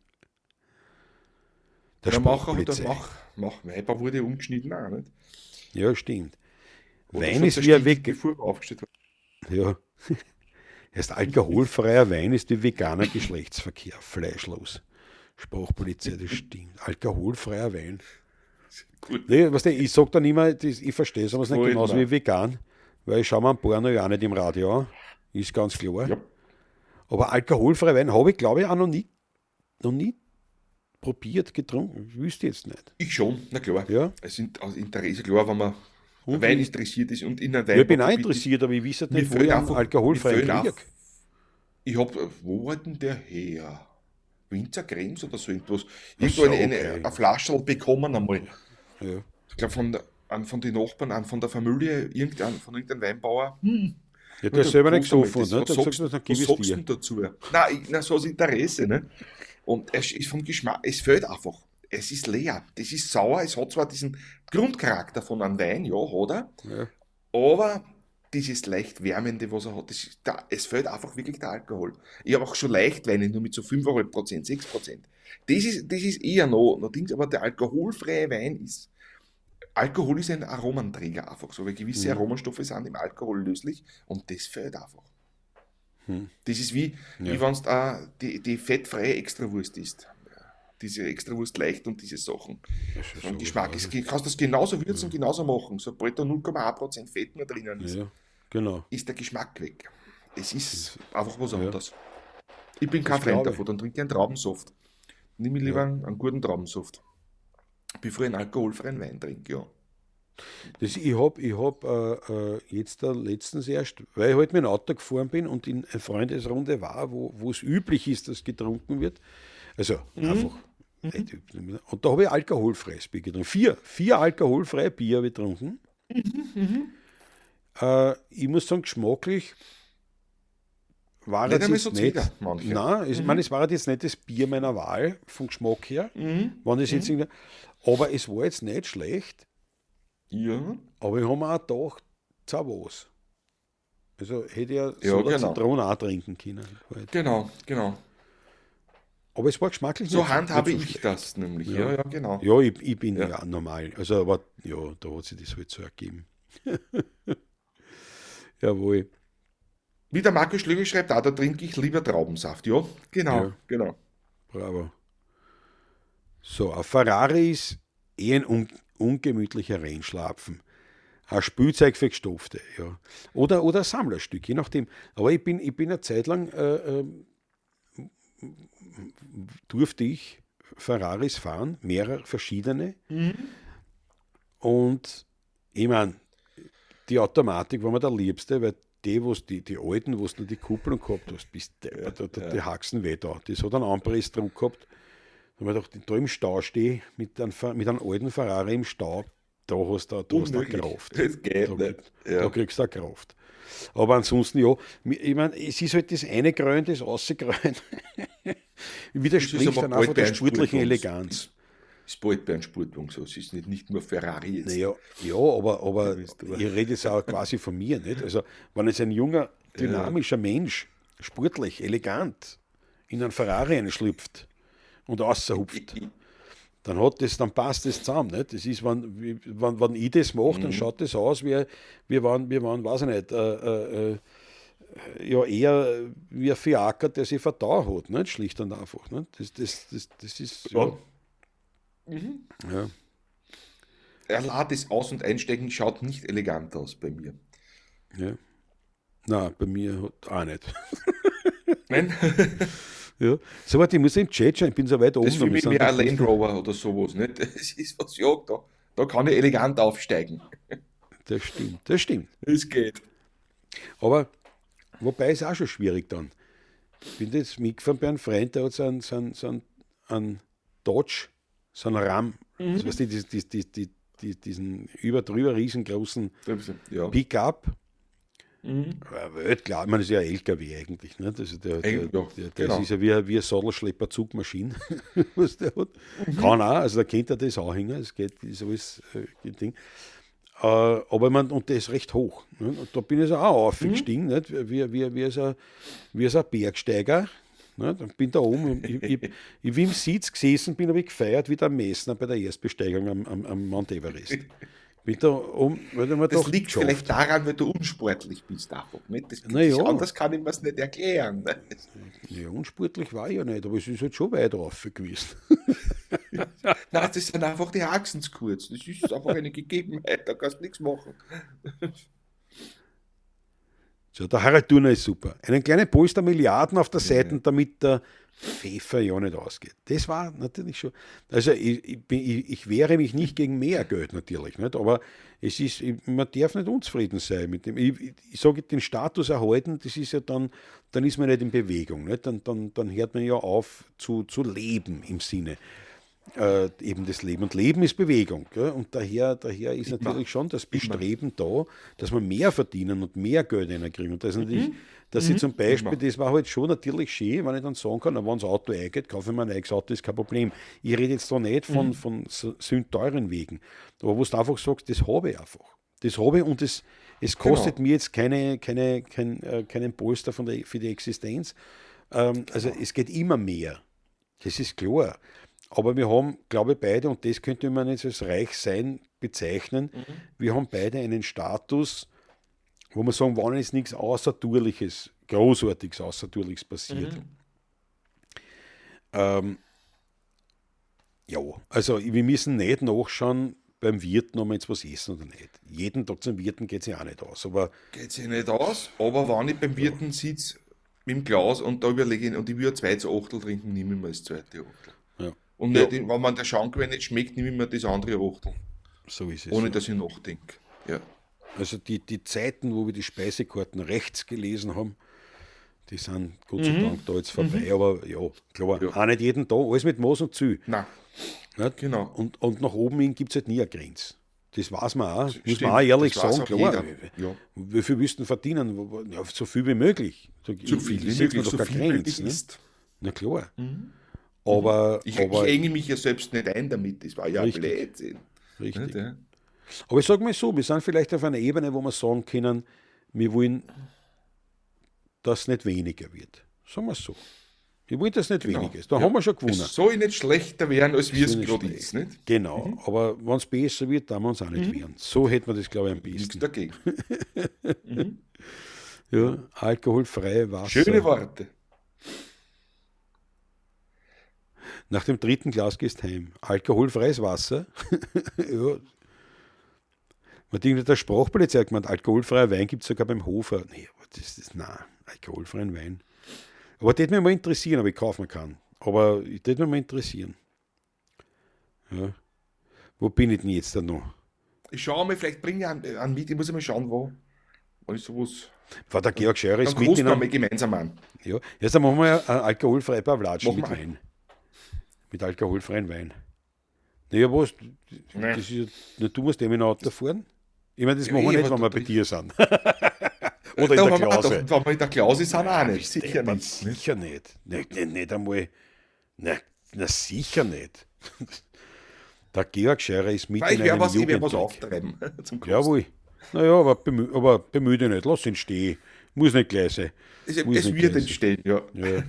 Der Der Macher hat Sprachpolizei. der Mach, Maibaum wurde umgeschnitten auch, nicht? Ja, stimmt. Oder Wein schon ist wie ein zerstückelt, Weg. bevor er aufgestellt hat. Ja. Erst alkoholfreier Wein ist wie veganer Geschlechtsverkehr. Fleischlos. Sprachpolizei, das stimmt. Alkoholfreier Wein. Gut. Nee, weißt du, ich sag dann immer, das, ich verstehe es aber nicht Gefällt genauso mir. wie vegan, weil ich schaue mir ein Porno ja auch nicht im Radio an. Ist ganz klar. Ja. Aber alkoholfreier Wein habe ich, glaube ich, auch noch nie probiert, getrunken. Wüsste jetzt nicht. Ich schon, na klar. Ja. Es sind aus Interesse, klar, wenn man Und Wein wie- interessiert ist und in einem Ja, ich bin auch Weinbaugebiet ist. interessiert, aber ich weiß halt Mir nicht, wo fehlt ich einen einfach, mir alkoholfreien fehlt kriege. auch, ich hab, wo war denn der her? Winzerkrems oder so irgendwas. Irgendwo so, eine, okay. eine Flasche bekommen einmal. Ja. Ich glaube von den Nachbarn, einen von der Familie, irgendein, von irgendeinem Weinbauer. Hm. Ja, der ist selber nicht Prost einmal, gesoffen, das, ne? was Der hat sagst, gesagt, dann gib was ich sagst du dir. denn dazu? Nein, ich, nein, so aus Interesse, ne? Und es ist vom Geschmack, es fehlt einfach. Es ist leer. Das ist sauer. Es hat zwar diesen Grundcharakter von einem Wein, ja, hat er, Ja. aber dieses leicht Wärmende, was er hat, das ist, da, es fehlt einfach wirklich der Alkohol. Ich habe auch schon Leichtweine, nur mit so 5,5%, 6%. Das ist eher noch Dings, aber der alkoholfreie Wein ist, Alkohol ist ein Aromenträger einfach so, weil gewisse Aromenstoffe sind im Alkohol löslich und das fehlt einfach. Das ist wie, Ja. wie wenn es die fettfreie Extrawurst isst. Diese Extrawurst leicht und diese Sachen. Das ist Vom so Geschmack. was, Es, kannst das genauso würzen und genauso machen. Sobald da 0,1% Fett mehr drinnen ist, Ja, genau. ist der Geschmack weg. Es ist einfach was ja. anderes. Ich bin kein Das Freund glaube ich. davon, dann trinke ich einen Traubensaft. Nimm ich lieber einen guten Traubensaft, bevor ich einen alkoholfreien Wein trinke, ja. Das, ich hab, jetzt da letztens erst, weil ich halt mit dem Auto gefahren bin und in einer Freundesrunde war, wo es üblich ist, dass getrunken wird. Also einfach. Nicht üblich. Und da habe ich alkoholfreies Bier getrunken. Vier alkoholfreie Bier habe ich getrunken. Ich muss sagen, geschmacklich war Nicht es einmal jetzt so nicht. zäh, manche. Nein, ich meine, es war jetzt nicht das Bier meiner Wahl vom Geschmack her. Wenn das jetzt irgendwie, aber es war jetzt nicht schlecht. Aber ich habe mir auch gedacht, zu was. Also hätte ich ja Ja, so genau. Zitrone auch trinken können. Halt. Genau. Aber es war geschmacklich So nicht, handhabe nicht so ich schlecht. das nämlich. Ja, ja, genau. Ja, ich bin Ja. ja normal. Also, aber ja, da hat sich das halt so ergeben. Jawohl. Wie der Markus Schlögl schreibt, ah, da trinke ich lieber Traubensaft. Ja, genau, Ja. genau. Bravo. So, ein Ferrari ist eh ein ungemütlicher Rennschlapfen. Ein Spielzeug für Gestopfte, ja. Oder ein Sammlerstück, je nachdem. Aber ich bin eine Zeit lang, durfte ich Ferraris fahren, mehrere verschiedene. Und ich meine, die Automatik war mir der liebste, weil die, wo's die alten, wo du nur die Kupplung gehabt hast, bist deppert, da, die Haxen weh da. Das hat einen Anpressdruck gehabt. Da habe ich gedacht, da im Stau stehe, mit einem alten Ferrari im Stau, da hast du Unmöglich. Kraft. Das geht Da, nicht. Ja. da kriegst du auch Kraft. Aber ansonsten, ja, ich meine, es ist halt das eine Grün, das Aussegrün. Widerspricht aber dann einfach bald der bei einem sportlichen Sportwagen. Eleganz. Ist bald bei einem Sportwagen so. Es ist nicht nur Ferrari jetzt. Naja, ja, aber bist du. ich rede jetzt auch quasi von mir, nicht? Also, wenn jetzt ein junger, dynamischer Mensch, sportlich, elegant, in einen Ferrari einschlüpft und raushupft, dann passt das zusammen, nicht? Das ist, wenn ich das mache, dann schaut das aus, wie wenn, weiß ich nicht, ja, eher wie ein Fiaker, der sich vertan hat, nicht? Schlicht und einfach. Nicht? Das ist, ja. Ja. Allein das Aus- und Einsteigen schaut nicht elegant aus bei mir. Ja. Nein, bei mir hat auch nicht. Nein, Ja. So, warte, ich muss im Chat schauen, ich bin so weit oben. das ist für wir mich sind mehr da ein Land Rover oder sowas. Nicht? Das ist was, ja, da kann ich elegant aufsteigen. Das stimmt, das stimmt. Es geht. Aber wobei ist auch schon schwierig dann. Ich bin jetzt mitgefahren bei einem Freund, der hat so einen Dodge, so einen Ram, das weißt du, diesen über drüber riesengroßen Pickup. Weltklar, ich meine, das ist ja ein LKW eigentlich. Ne? Das, der, Ja, der, das genau. ist ja wie eine Sattelschlepper-Zugmaschine, was der hat. Kann auch, also da kennt er das anhängen, es geht, ist alles Ding. Aber ich mein, und der ist recht hoch. Ne? Und da bin ich so auch aufgestiegen, nicht? Wie so ein Bergsteiger. Ne? Dann bin da oben, und ich wie im Sitz gesessen bin, habe ich gefeiert wie der Messner bei der Erstbesteigung am Mount Everest. Bin da oben, weil ich mir Das doch liegt geschafft. vielleicht daran, weil du unsportlich bist, einfach. Nicht? Das, Naja. das, anders kann ich mir es nicht erklären. Ne? Ja, unsportlich war ich ja nicht, aber es ist halt schon weit rauf gewesen. Nein, das sind einfach die Haxen zu kurz. Das ist einfach eine Gegebenheit, da kannst du nichts machen. So, der Harald Thurner ist super. Einen kleinen Polster Milliarden auf der Seite, damit der Pfeffer ja nicht ausgeht. Das war natürlich schon. Also ich wehre mich nicht gegen mehr Geld natürlich, nicht? Aber es ist, man darf nicht unzufrieden sein mit dem. Ich sage, den Status erhalten, das ist ja dann, dann ist man nicht in Bewegung. Nicht? Dann hört man ja auf zu leben im Sinne. Eben das Leben. Und Leben ist Bewegung. Gell? Und daher ist natürlich schon das Bestreben da, dass wir mehr verdienen und mehr Geld reinkriegen. Und das ist natürlich, dass ich zum Beispiel, das war halt schon natürlich schön, wenn ich dann sagen kann, na, wenn das Auto eingeht, kaufe ich mir ein neues Auto, ist kein Problem. Ich rede jetzt da nicht von sündteuren Wegen, aber wo du einfach sagst, das habe ich einfach. Das habe ich und es kostet mir jetzt keinen Polster für die Existenz. Also es geht immer mehr. Das ist klar. Aber wir haben, glaube ich, beide, und das könnte man jetzt als Reichsein bezeichnen, wir haben beide einen Status, wo wir sagen, wann ist nichts Außertürliches, Großartiges, Außertürliches passiert. Ja, also wir müssen nicht nachschauen beim Wirten, ob wir jetzt was essen oder nicht. Jeden Tag zum Wirten geht es ja auch nicht aus. Aber Geht sich nicht aus, aber wenn ich beim Wirten sitze mit dem Glas und da überlege ich, und ich will ein zweites Achtel trinken, nehme ich mir das zweite Achtel. Und nicht, wenn man der Schankwein nicht schmeckt, nehme ich mir das andere Achtel. So ist es. Ohne dass ich nachdenke. Ja. Also die Zeiten, wo wir die Speisekarten rechts gelesen haben, die sind Gott sei Dank da jetzt vorbei. Aber ja, klar, auch nicht jeden Tag, alles mit Maß und Ziel. Nein. Nicht? Genau. Und nach oben hin gibt es halt nie eine Grenze. Das weiß man auch, muss Stimmt, man auch ehrlich das weiß sagen, auch klar. jeder. Ja. Wie viel willst du denn verdienen? Ja, so viel wie möglich. So viel wie Ich setz mir möglich, doch so keine viel Grenze, möglich ne? ist. Na klar. Aber, Ich enge mich ja selbst nicht ein damit, das war ja Richtig. Blödsinn. Richtig. Nicht, ja? Aber ich sage mal so, wir sind vielleicht auf einer Ebene, wo wir sagen können, wir wollen, dass es nicht weniger wird. Sagen wir es so. Wir wollen, dass es nicht weniger ist. Da haben wir schon gewonnen. Es soll nicht schlechter werden, als wie es Soll nicht gerade schlecht. ist. Nicht? Genau. Aber wenn es besser wird, dann wir uns auch nicht wehren. So hätten wir das, glaube ich, am Nichts besten. dagegen. Ja, alkoholfreie Wasser. Schöne Worte. Nach dem dritten Glas gehst heim. Alkoholfreies Wasser. Ja. Man denkt, der Sprachpolizei hat gemeint, alkoholfreier Wein gibt es sogar beim Hofer. Nee, aber das ist, nein, alkoholfreien Wein. Aber das würde mich mal interessieren, ob ich kaufen kann. Aber das würde mich mal interessieren. Ja. Wo bin ich denn jetzt da noch? Ich schaue mal, vielleicht bringe ich einen mit, ich muss mal schauen, wo. Wenn ich sowas. War der Georg Scheurer ist Dann mit kosten in wir einem, mal gemeinsam an. ja, jetzt dann machen wir einen alkoholfreien Pavlatschen Machen mit wir. Wein. Mit alkoholfreien Wein. Naja, was? Nee. Das ist ja, na, du musst eh mit dem Auto fahren. Ich meine, das Ja, machen wir eh, nicht, aber wenn wir du bei dir sind. Oder in Da der waren wir auch Klause. doch, wenn wir in der Klause sind, auch nicht. Bist Sicher deppert, nicht. Nicht? Sicher nicht. Nicht, nicht, nicht einmal. Na, na, sicher nicht. Der Georg Scheurer ist mit Weil in ich werde einem was, ich werd was Jugendtrick. auftreiben. Zum Kosten. Jawohl. Naja, aber bemühe dich nicht. Lass ihn stehen. Muss nicht gleich sein. Es, Muss es nicht wird gleich sein. entstehen, ja. Ja.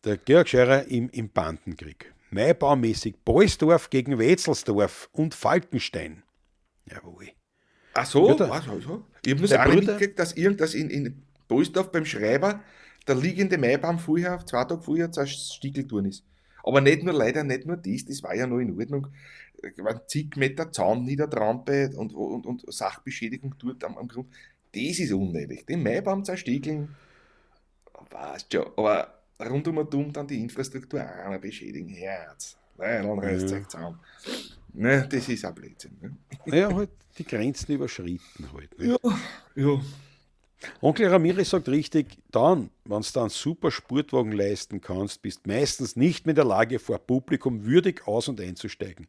Der Georg Scheurer im Bandenkrieg. Maibaumäßig Boisdorf gegen Wetzelsdorf und Falkenstein. Jawohl. Ach so, Ja, der- was, also. Ich habe nur der das eine Bruder- mitgekriegt, dass irgendwas in Boisdorf beim Schreiber der liegende Maibaum vorher, 2 Tage vorher, zerstiegelt worden ist. Aber nicht nur, leider nicht nur das, das war ja noch in Ordnung. Waren zig Meter Zaun niedertrampelt und Sachbeschädigung dort am Grund. Das ist unnötig. Den Maibaum zerstiegeln, weißt schon. Aber rund um und um dann die Infrastruktur auch noch beschädigen. Herz. Nein, dann reißt Ja. euch zusammen. Ne, das ist auch Blödsinn. Ne? Naja, halt die Grenzen überschritten halt. Ne? Ja, ja. Onkel Ramirez sagt richtig, dann, wenn du einen super Sportwagen leisten kannst, bist meistens nicht mehr in der Lage, vor Publikum würdig aus- und einzusteigen.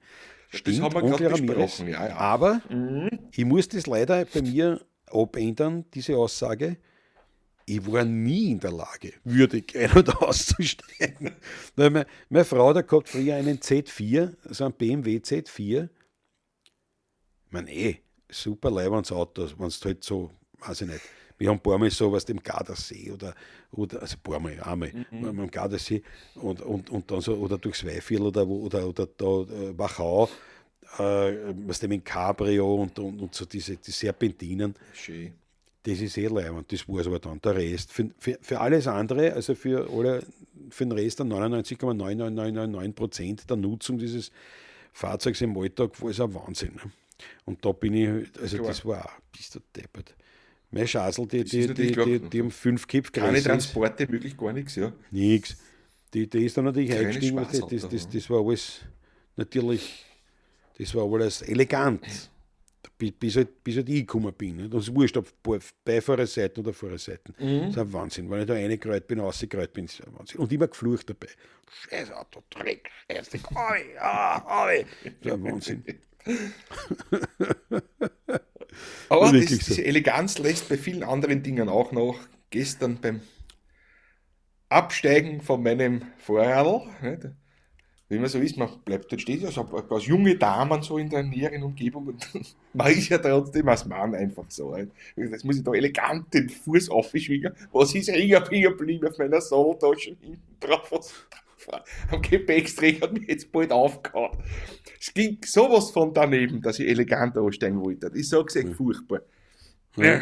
Stimmt, das haben wir Onkel gerade Ramirez. besprochen. Ja, ja. Aber ich muss das leider bei mir abändern, diese Aussage. Ich war nie in der Lage, würdig ein- und auszusteigen. Weil meine Frau, da gehabt früher einen Z4, so einen BMW Z4. Ich meine, super leibendes Auto, wenn es halt so, weiß ich nicht. Wir haben ein paar Mal so was dem Gardasee oder also ein paar Mal, einmal, am Gardasee und dann so, oder durchs Weihviertel oder, wo, oder da Wachau, was dem in Cabrio und so diese die Serpentinen. Schön. Das ist eh leibend, das war es aber dann. Der Rest, für alles andere, also für den Rest der 99,99999% der Nutzung dieses Fahrzeugs im Alltag war es ein Wahnsinn. Ne? Und da bin ich, also Klar. das war auch, bist du deppert. Mein Schasel, ist natürlich klar. die um 5 Kipf Keine ist. Transporte, wirklich gar nichts, ja. Nix. Die ist dann natürlich Keine eingestiegen, das, Spaßauto, das, das war alles natürlich, das war alles elegant. Bis halt ich gekommen bin. Nicht? Und es ist wurscht, ob Beifahrerseiten oder Fahrerseiten. Das ist ein Wahnsinn. Wenn ich da reingekreuzt bin, rausgekreuzt bin, ist ein Wahnsinn. Und immer geflucht dabei. Scheiß Auto, Dreck, Scheiße, Aui, ah, Aui. Das ist ein Wahnsinn. Aber Wirklich so. diese Eleganz lässt bei vielen anderen Dingen auch noch. Gestern beim Absteigen von meinem Fahrradl, nicht? Wie man so ist, man bleibt dort stehen, also ein paar junge Damen so in der näheren Umgebung und man ist ja trotzdem als Mann einfach so. Nicht? Das muss ich da elegant den Fuß aufschwingen. Was ist hängen geblieben auf meiner Satteltasche hinten drauf? Was drauf war? Am Gepäcksträger hat mich jetzt bald aufgehauen. Es ging sowas von daneben, dass ich elegant ansteigen wollte. Ich sag's echt furchtbar. Ja.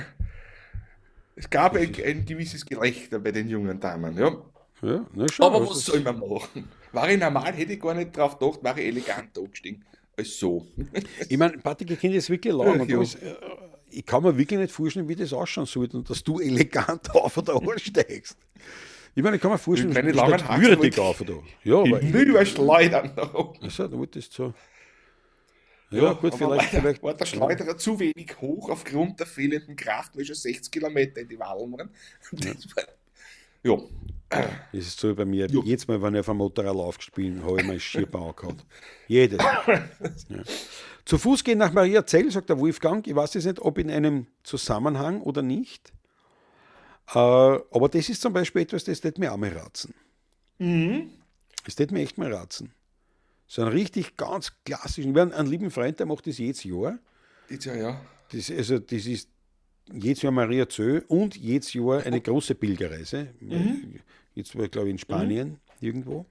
Es gab ein gewisses Gelächter bei den jungen Damen, ja. Ja, na schon, Aber also was das- soll man machen? War ich normal, hätte ich gar nicht drauf gedacht, war ich elegant angestiegen. Als so. Ich meine, Patrick, ich kenne das wirklich lang. Und Ja. alles, ich kann mir wirklich nicht vorstellen, wie das ausschauen sollte und dass du elegant auf oder ansteigst. Ich meine, ich kann mir vorstellen, Mit meinen du langen steigst Haxen würdig wollte auf oder. Ja, aber Hinüberschleudern nach oben. also, da wolltest du so. Ja, gut, aber vielleicht, leider vielleicht. war der Schleuderer zu wenig hoch aufgrund der fehlenden Kraft, weil schon 60 Kilometer in die Wallen waren. Das war, ja, Das ist so bei mir. Ja. Jedes Mal, wenn ich auf einem Motorrad aufgespielt bin, habe ich mein Schierbau angehauen. Jedes Mal. Ja. Zu Fuß gehen nach Mariazell, sagt der Wolfgang. Ich weiß jetzt nicht, ob in einem Zusammenhang oder nicht. Aber das ist zum Beispiel etwas, das tät mir auch mal ratzen. Das tät mir echt mal ratzen. So einen richtig ganz klassischen. Wir haben einen lieben Freund, der macht das jedes Jahr. das, ja, ja. Das, also, das ist jedes Jahr Mariazell und jedes Jahr eine große Pilgerreise. Jetzt war ich, glaube ich, in Spanien irgendwo.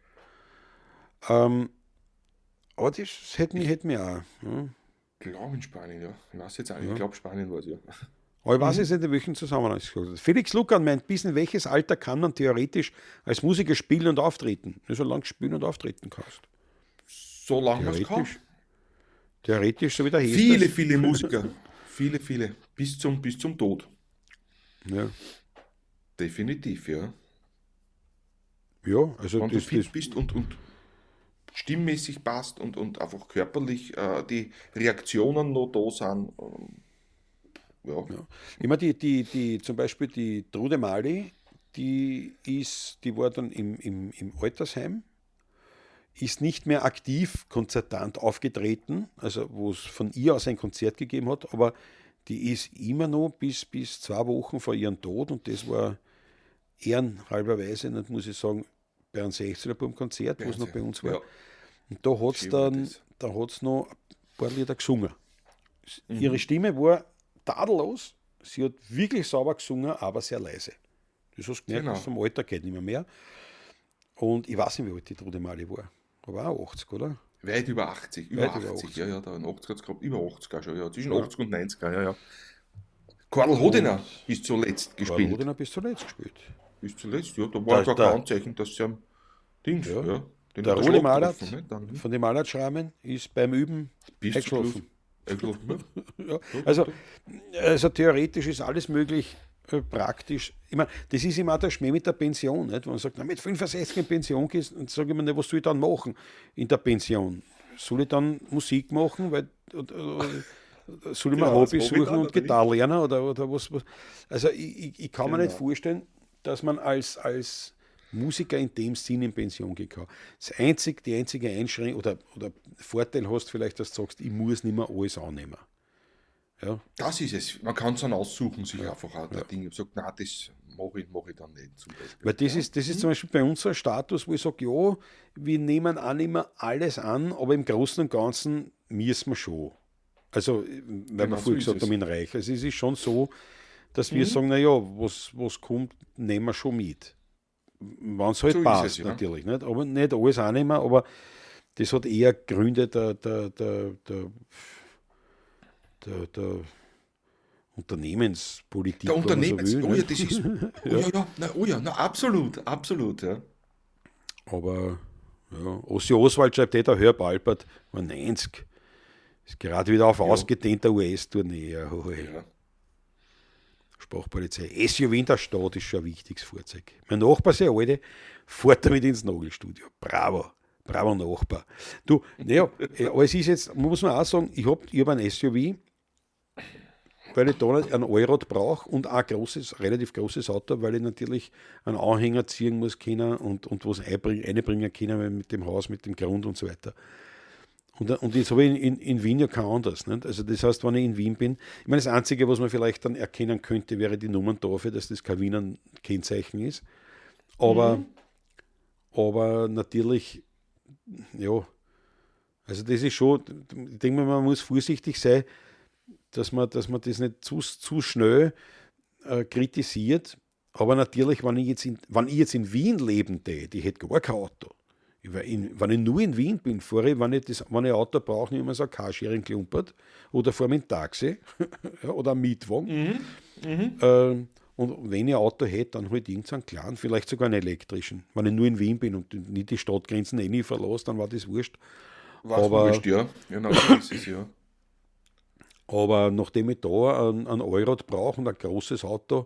Aber das hätte mich auch. Ja. Ich glaube in Spanien, ja. Ich weiß jetzt auch nicht. Ich glaube Spanien war es, ja. Aber ich weiß jetzt nicht, in welchem Zusammenhang es gesagt hat. Felix Lucan meint, bis in welches Alter kann man theoretisch als Musiker spielen und auftreten? Nur solange du spielen und auftreten kannst. Solange man es kann. Theoretisch. Theoretisch, so wie der Hester. Viele, viele Musiker. Viele, viele. Bis zum Tod. Ja, Definitiv, ja. ja also Wenn du das, fit das, bist und stimmmäßig passt und einfach körperlich die Reaktionen noch da sind. Ja. Ja. Ich meine, die, zum Beispiel die Trude Mali, die war dann im Altersheim, ist nicht mehr aktiv konzertant aufgetreten, also wo es von ihr aus ein Konzert gegeben hat, aber die ist immer noch bis 2 Wochen vor ihrem Tod, und das war ehrenhalberweise, das muss ich sagen, bei einem 16er-Bum-Konzert, wo es noch bei uns war. Ja. Und da hat es Schön war dann, das. da hat's noch ein paar Lieder gesungen. Ihre Stimme war tadellos, sie hat wirklich sauber gesungen, aber sehr leise. Das hast du gemerkt, Genau. dass vom Alter geht nicht mehr. Und ich weiß nicht, wie alt die Trude Mali war. Aber auch 80, oder? Weit über 80, über Weit über 80, 80. ja, ja, da in 80 hat's gehabt, über 80 auch schon, ja, zwischen 80 und 90, ja, ja. Karl Hodiner bis zuletzt Karl gespielt. Hodiner bis zuletzt gespielt. Bis zuletzt, ja, da war Der- gar der- kein Anzeichen, dass sie am Dings, Ja. ja, den Der hat Roli Schlag Malert getroffen, ne, dann, von den Malertschramen ist beim Üben bis zum Schluss. eingeschlafen. Eingeschlafen, ja. Ja, also theoretisch ist alles möglich, praktisch. Ich meine, das ist immer auch der Schmäh mit der Pension, nicht? Wenn man sagt, na, mit 65 in Pension gehst, dann sage ich mir, na, was soll ich dann machen in der Pension? Soll ich dann Musik machen? Weil, oder, Soll ich mir Genau, Hobby das Hobby suchen dann, und oder nicht? Gitarre lernen oder was? Also ich kann mir nicht Genau. vorstellen, dass man als Musiker in dem Sinn in Pension gehen kann. Die einzige Einschränkung oder Vorteil hast vielleicht, dass du sagst, ich muss nicht mehr alles annehmen. Ja, Das ist es. Man kann es dann aussuchen, sich einfach auch der Dinge. Sagt, nein, das mache ich dann nicht zum Beispiel. Weil das ist zum Beispiel bei uns so ein Status, wo ich sage, ja, wir nehmen auch nicht mehr alles an, aber im Großen und Ganzen müssen wir schon. Also, weil wir Genau so vorher ist gesagt haben, es. in Reich. Also es ist schon so, dass wir sagen, naja, was kommt, nehmen wir schon mit. Wenn es halt So ist es, passt, ja. natürlich. Nicht? Aber nicht alles annehmen, aber das hat eher Gründe der Der Unternehmenspolitik, wenn man so Unternehmens. will. Oh ja, Nicht? das ist. Oh ja, ja, na, oh ja, na, absolut, absolut, ja. Aber ja, Ossi Oswald schreibt eh, der Herb Alpert war 90. Ist gerade wieder auf Ja, ausgedehnter US-Tournee. Ja, hoi. ja. Sprachpolizei. SUV in der Stadt ist schon ein wichtiges Fahrzeug. Mein Nachbar, sehr alte, fährt damit ins Nagelstudio. Bravo. Bravo Nachbar. Du, naja, aber es ist jetzt, muss man auch sagen, ich hab ein SUV, weil ich da nicht ein Allrad brauche und auch ein großes, relativ großes Auto, weil ich natürlich einen Anhänger ziehen muss können und was einbringen können mit dem Haus, mit dem Grund und so weiter. Und jetzt habe ich in Wien ja kein anderes. Nicht? Also das heißt, wenn ich in Wien bin, ich meine, das Einzige, was man vielleicht dann erkennen könnte, wäre die Nummerntafel, dass das kein Wiener Kennzeichen ist. Aber, aber natürlich, ja, also das ist schon, ich denke mal, man muss vorsichtig sein, dass man das nicht zu schnell kritisiert. Aber natürlich, wenn ich jetzt in Wien leben täte, ich hätte gar kein Auto. Wenn ich nur in Wien bin, fahre ich, wenn ich ein Auto brauche, nehme ich mir so ein Carsharing klumpert oder fahre mit dem Taxi ja, oder einem Mietwagen. Und wenn ich ein Auto hätte, dann halt irgendeinen kleinen, vielleicht sogar einen elektrischen. Wenn ich nur in Wien bin und nicht die Stadtgrenzen eh nie verlasse, dann war das wurscht. War's Aber, wurscht, ja. Genau so ist es, ja. aber nachdem ich da einen Allrad brauche und ein großes Auto,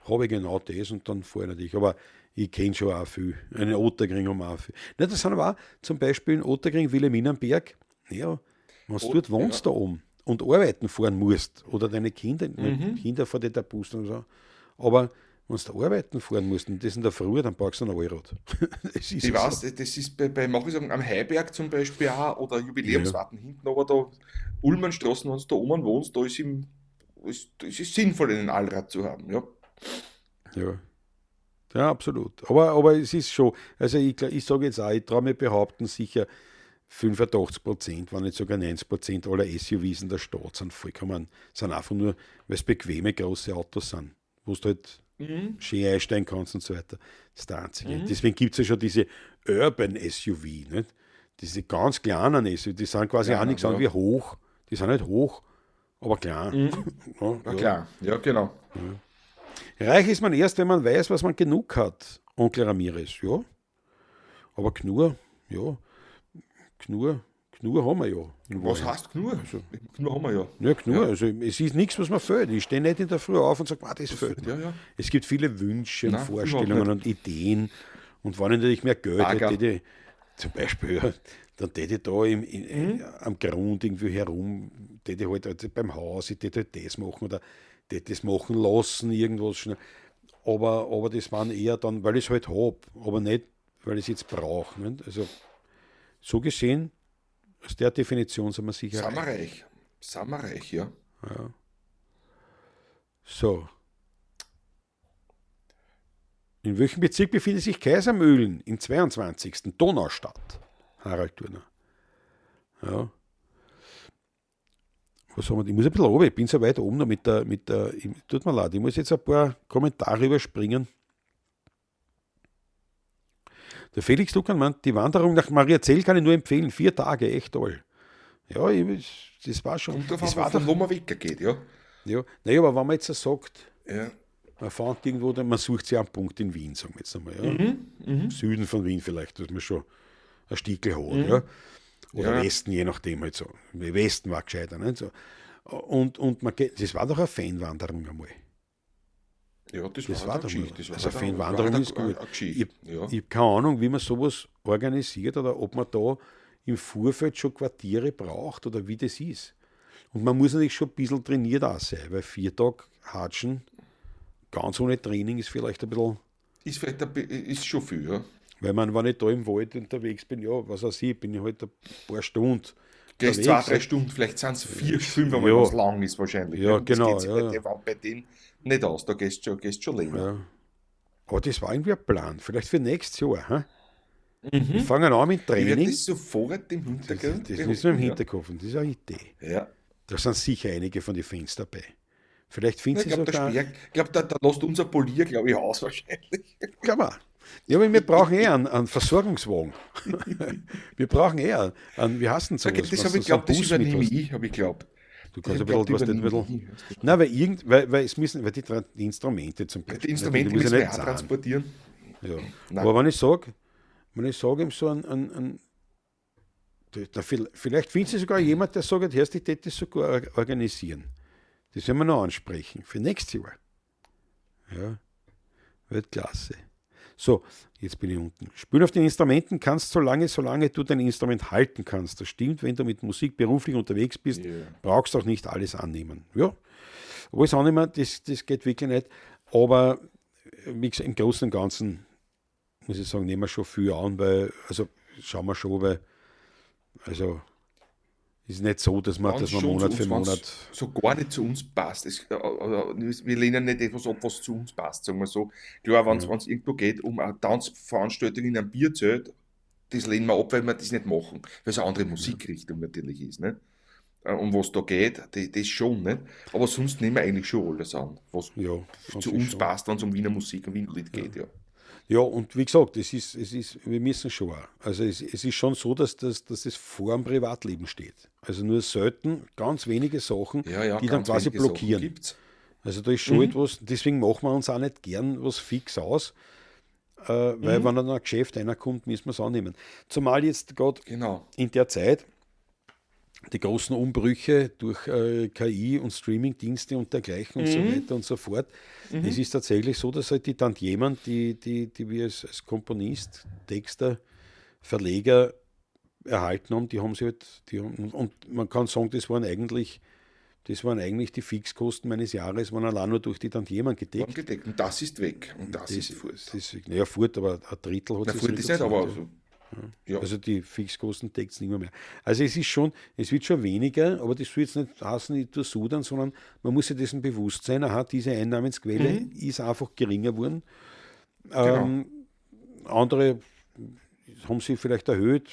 habe ich genau das und dann fahre ich natürlich. Aber ich kenne schon auch viel. Einen Otterkring haben wir auch viel. Nein, das sind aber auch zum Beispiel in Otterkring, Wilhelminenberg. Ja, wenn du Oh, dort wohnst ja. da oben und arbeiten fahren musst oder deine Kinder, nicht Mhm. Kinder fahren nicht der Bus und so, aber wenn du arbeiten fahren musst und das in der Früh, dann brauchst du einen Allrad. Das ist Ich ja so. weiß, das ist bei manchen Sachen am Heiberg zum Beispiel auch oder Ja. Jubiläumswarten hinten, aber da Ullmannstraßen, wenn du da oben wohnst, da ist im, ist, es ist sinnvoll, einen Allrad zu haben, ja. Ja. Ja, absolut. Aber es ist schon, also ich sage jetzt auch, ich traue mir behaupten, sicher 85%, wenn nicht sogar 90% aller SUVs in der Stadt sind vollkommen, sind einfach nur, weil es bequeme große Autos sind, wo du halt Mhm. schön einsteigen kannst und so weiter. Das ist der einzige. Mhm. Deswegen gibt es ja schon diese Urban SUV, nicht? Diese ganz kleinen SUV, die sind quasi auch Kleinen, nichts anderes ja. wie hoch. Die sind nicht hoch, aber klein. Mhm. Ja, Na ja. klar, ja, genau. Reich ist man erst, wenn man weiß, was man genug hat. Onkel Ramirez, ja. Aber Knur, ja, Knur, Knur haben wir ja in Was Wahrheit. heißt Knur? Also, Knur haben wir ja. ja, Knur, Ja, also es ist nichts, was mir fehlt. Ich stehe nicht in der Früh auf und sage, ah, das das fehlt fehlt, mir. ja, ja. Es gibt viele Wünsche und Nein, überhaupt Vorstellungen nicht. und Ideen. Und wenn ich natürlich mehr Geld hätte, Bagger. hätte ich zum Beispiel, ja, dann täte ich da Mhm. am Grund irgendwie herum, täte ich halt beim Haus, ich täte halt das machen oder täte das machen lassen, irgendwas schnell. Aber das waren eher dann, weil ich es halt habe, aber nicht, weil ich es jetzt brauche. Nicht? Also so gesehen, aus der Definition sind wir sicher Sind wir reich. reich. Sind wir reich, ja. Ja. So. In welchem Bezirk befindet sich Kaisermühlen? Im 22. Donaustadt. Harald Thurner. Ja. Was haben wir? Ich muss ein bisschen runter, ich bin so weit oben noch mit der, tut mir leid, ich muss jetzt ein paar Kommentare überspringen. Der Felix Lucan meint, die Wanderung nach Mariazell kann ich nur empfehlen. 4 Tage, echt toll. Ja, das war schon. Kommt drauf Das an, war von doch, wo man weggeht, ja. ja. Naja, aber wenn man jetzt so sagt, Ja. man fährt irgendwo, man sucht sich einen Punkt in Wien, sagen wir jetzt einmal. Ja. Mhm, mhm. Süden von Wien vielleicht, dass man schon ein Stickel hat, ja. Oder Ja. Westen, je nachdem halt so. Westen war gescheiter, nicht so. Und man geht, das war doch eine Fanwanderung einmal. Ja, das Das war war halt eine doch mal. Geschichte. Das war Also halt eine, war Fanwanderung halt ist eine, gut. eine Ich, Geschichte. Ja. ich habe keine Ahnung, wie man sowas organisiert oder ob man da im Vorfeld schon Quartiere braucht oder wie das ist. Und man muss natürlich schon ein bisschen trainiert auch sein, weil 4 Tage Hatschen, ganz ohne Training, ist vielleicht ein bisschen. Ist vielleicht ist schon viel, ja. Weil man, wenn ich da im Wald unterwegs bin, ja, was weiß ich, bin ich halt ein paar Stunden. Gehst 2, 3 Stunden, vielleicht sind es 4, 5, aber was lang ist wahrscheinlich. Ja, ne? Genau. Das geht sich bei denen nicht aus, da gehst du schon länger. Ja. Aber das war irgendwie ein Plan, vielleicht für nächstes Jahr. Hm? Mhm. Wir fangen an mit Training. Ich das sofort im Hinterkopf. Das müssen wir im Hinterkopf, und das ist eine Idee. Ja. Da sind sicher einige von den Fans dabei. Vielleicht finden sie sogar... Ich glaube, da lässt unser Polier, glaube ich, aus wahrscheinlich. Glaube auch. Ja, aber wir brauchen eher einen Versorgungswagen. Wir brauchen eher einen, wie heißt denn sowas? Das habe ich geglaubt, das übernehme ich, habe ich geglaubt. Du kannst ein bisschen was nicht bisschen. Nein, weil es müssen, weil die Instrumente zum Beispiel. Die Instrumente müssen wir auch transportieren. Ja. Aber wenn ich sage, eben so vielleicht findest du sogar jemand, der sagt, hörst, ich täte das sogar organisieren. Das werden wir noch ansprechen für nächstes Jahr. Ja, Weltklasse. So, jetzt bin ich unten. Spielen auf den Instrumenten kannst du solange du dein Instrument halten kannst. Das stimmt, wenn du mit Musik beruflich unterwegs bist, brauchst du auch nicht alles annehmen. Ja, alles annehmen, das geht wirklich nicht. Aber wie gesagt, im Großen und Ganzen muss ich sagen, nehmen wir schon viel an, weil, also schauen wir schon, weil, also ist nicht so, dass man Monat für Monat. So gar nicht zu uns passt. Wir lehnen nicht etwas ab, was zu uns passt, sagen wir so. Klar, wenn es irgendwo geht um eine Tanzveranstaltung in einem Bierzelt, das lehnen wir ab, weil wir das nicht machen, weil es eine andere Musikrichtung natürlich ist. Ne? Um was da geht, das schon. Nicht? Aber sonst nehmen wir eigentlich schon alles an, was zu uns passt, wenn es um Wiener Musik und Wiener Lied geht. Ja. Ja, und wie gesagt, es ist, wir müssen schon auch. Also es ist schon so, dass das vor dem Privatleben steht. Also nur selten, ganz wenige Sachen, die dann quasi blockieren. Also da ist schon etwas, deswegen machen wir uns auch nicht gern was fix aus, weil wenn dann ein Geschäft einer kommt, müssen wir es annehmen. Zumal jetzt gerade in der Zeit die großen Umbrüche durch KI und Streamingdienste und dergleichen und so weiter und so fort. Es ist tatsächlich so, dass halt die Tantiemen, die wir als Komponist, Texter, Verleger erhalten haben, die haben sie halt, und man kann sagen, das waren eigentlich die Fixkosten meines Jahres, waren allein nur durch die Tantiemen gedeckt. Und das ist weg. Und das ist fort. Naja, fort, aber ein Drittel hat es nicht. Aber also, ja. Also die Fixkosten deckt es nicht mehr. Also es wird schon weniger, aber das soll jetzt nicht heißen, ich tue sudern, sondern man muss sich dessen bewusst sein, aha, diese Einnahmensquelle ist einfach geringer geworden. Genau. Andere haben sie vielleicht erhöht,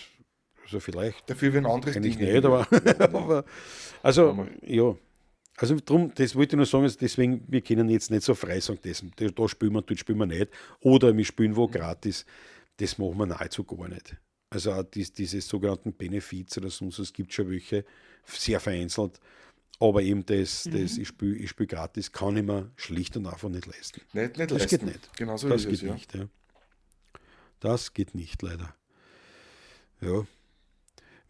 also vielleicht. Dafür werden andere Dinge nicht, aber, aber also ja. Also drum, das wollte ich nur sagen, also deswegen, wir können jetzt nicht so frei sagen, das, da spielen wir, dort spielen wir nicht, oder wir spielen wo gratis. Das machen wir nahezu gar nicht. Also auch diese sogenannten Benefiz oder sonst was, es gibt schon welche, sehr vereinzelt, aber eben das ich spiele gratis, kann ich mir schlicht und einfach nicht leisten. Nicht das leisten. Geht nicht. Genau so das ist geht es, ja. nicht. Ja. Das geht nicht, leider. Ja.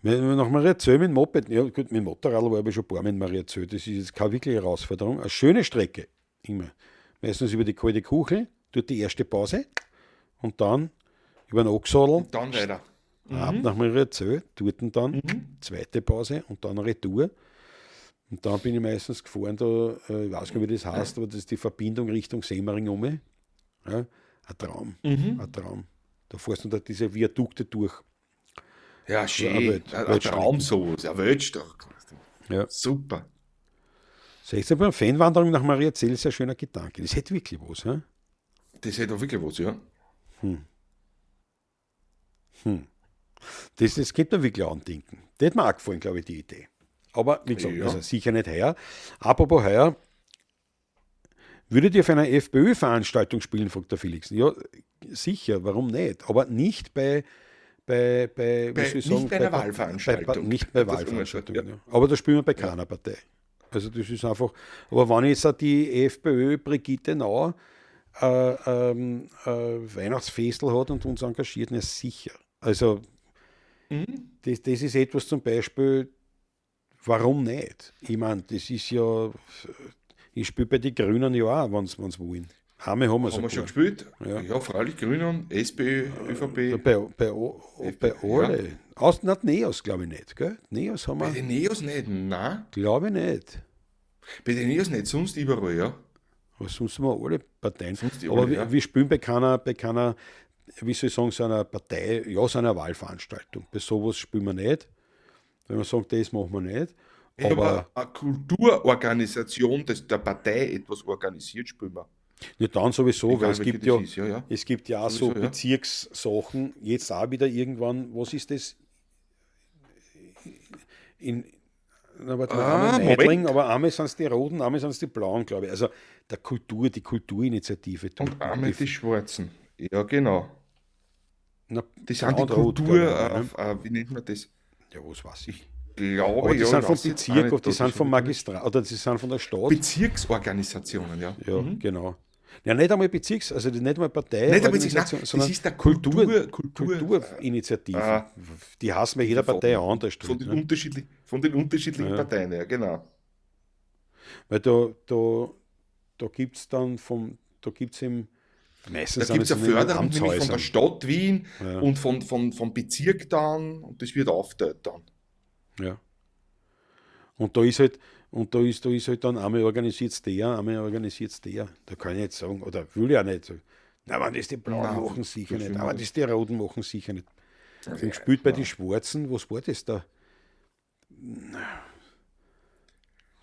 Nach Mariazell mit dem Moped, ja gut, mit dem Motorrad war ich schon ein paar Mal in Mariazell, das ist jetzt keine wirkliche Herausforderung. Eine schöne Strecke, immer. Meistens über die kalte Kuchel, dort die erste Pause und dann über den Ochsadel. Und dann weiter. Ab nach Mariazell, dort dann, zweite Pause und dann Retour. Und dann bin ich meistens gefahren, da, ich weiß gar nicht, wie das heißt, aber das ist die Verbindung Richtung Semmering um. Ja, ein Traum, ein Traum. Da fährst du da diese Viadukte durch. Ja, schön. Ein Traum sowas, ein Weltstag. Ja. Super. 16. Fanwanderung nach Mariazell ist ein schöner Gedanke. Das hätte wirklich was, he? Das hätte auch wirklich was, ja. Das könnte man wirklich andenken. Das hätte mir auch gefallen, glaube ich, die Idee. Aber wie gesagt, also sicher nicht heuer. Apropos heuer, würdet ihr auf einer FPÖ-Veranstaltung spielen, fragt der Felix. Ja, sicher, warum nicht? Aber nicht bei nicht bei einer Wahlveranstaltung. Nicht bei Wahlveranstaltungen, ja. Aber da spielen wir bei keiner Partei. Also das ist einfach, aber wenn jetzt auch die FPÖ Brigitte Nau Weihnachtsfestel hat und uns engagiert, na sicher. Also das ist etwas zum Beispiel, warum nicht? Ich meine, das ist ja, ich spiele bei den Grünen ja auch, wenn sie wollen. Einmal haben wir Haben wir sogar. schon gespielt? Ja. Ja, freilich, Grünen, SPÖ, ÖVP. Bei Ja. alle. Aus, na, Neos glaube ich nicht, gell? Neos haben Bei wir, den Neos nicht, nein. glaube ich nicht. Bei den Neos nicht, sonst überall, ja. Aber sonst haben wir alle Parteien. Sonst Aber alle, wir, ja. wir spielen bei keiner, wie soll ich sagen, so einer Partei, ja, so einer Wahlveranstaltung. Bei sowas spielen wir nicht. Wenn wir sagen, das machen wir nicht. Ich Aber habe eine Kulturorganisation, dass der Partei etwas organisiert, spielen wir. ja, dann sowieso, weil Egal es welche gibt das ja, ist, ja, ja. es gibt ja auch so Sowieso, ja. Bezirkssachen, jetzt auch wieder irgendwann, was ist das? In, na, warte mal, einmal Ah, Neidling, Moment. aber einmal sind es die Roten, einmal sind es die Blauen, glaube ich. Also die Kulturinitiative Und dort. einmal Die, die Schwarzen. Ja, genau. na, Das sind Blau die und Rot, glaube Kultur, ich, einmal, ne? wie nennt man das? Ja, was weiß ich. Glaube, Aber die ja, sind ich vom weiß jetzt auch Bezirk oder nicht, die da, sind das vom habe ich nicht. Magistrat oder die sind von der Stadt. Bezirksorganisationen, ja. Ja, Mhm. genau. Ja, nicht einmal Bezirks, also nicht einmal Nicht einmal, nein, Parteiorganisation, das sondern ist der Kultur, Kultur, Kulturinitiativen. äh, Die hassen bei jeder Partei von, anders von dort. den Ne? unterschiedlichen, von den unterschiedlichen Ja. Parteien, ja, genau. Weil da gibt es dann vom, da gibt es im, Da meistens sind gibt es es eine in den Förderung nämlich von der Amtshäusern. Stadt Wien Ja, und vom Bezirk dann und das wird aufgeteilt dann. ja. Und da ist halt, und da ist halt dann einmal organisiert's der, einmal organisiert's der. Da kann ich nicht sagen, oder will ich auch nicht sagen. Na, wenn das die Blauen Nein, machen, sicher das nicht. will Aber man das nicht. die Roten machen, sicher nicht. Wir haben Ja, gespielt bei den nein. Schwarzen, was war das da?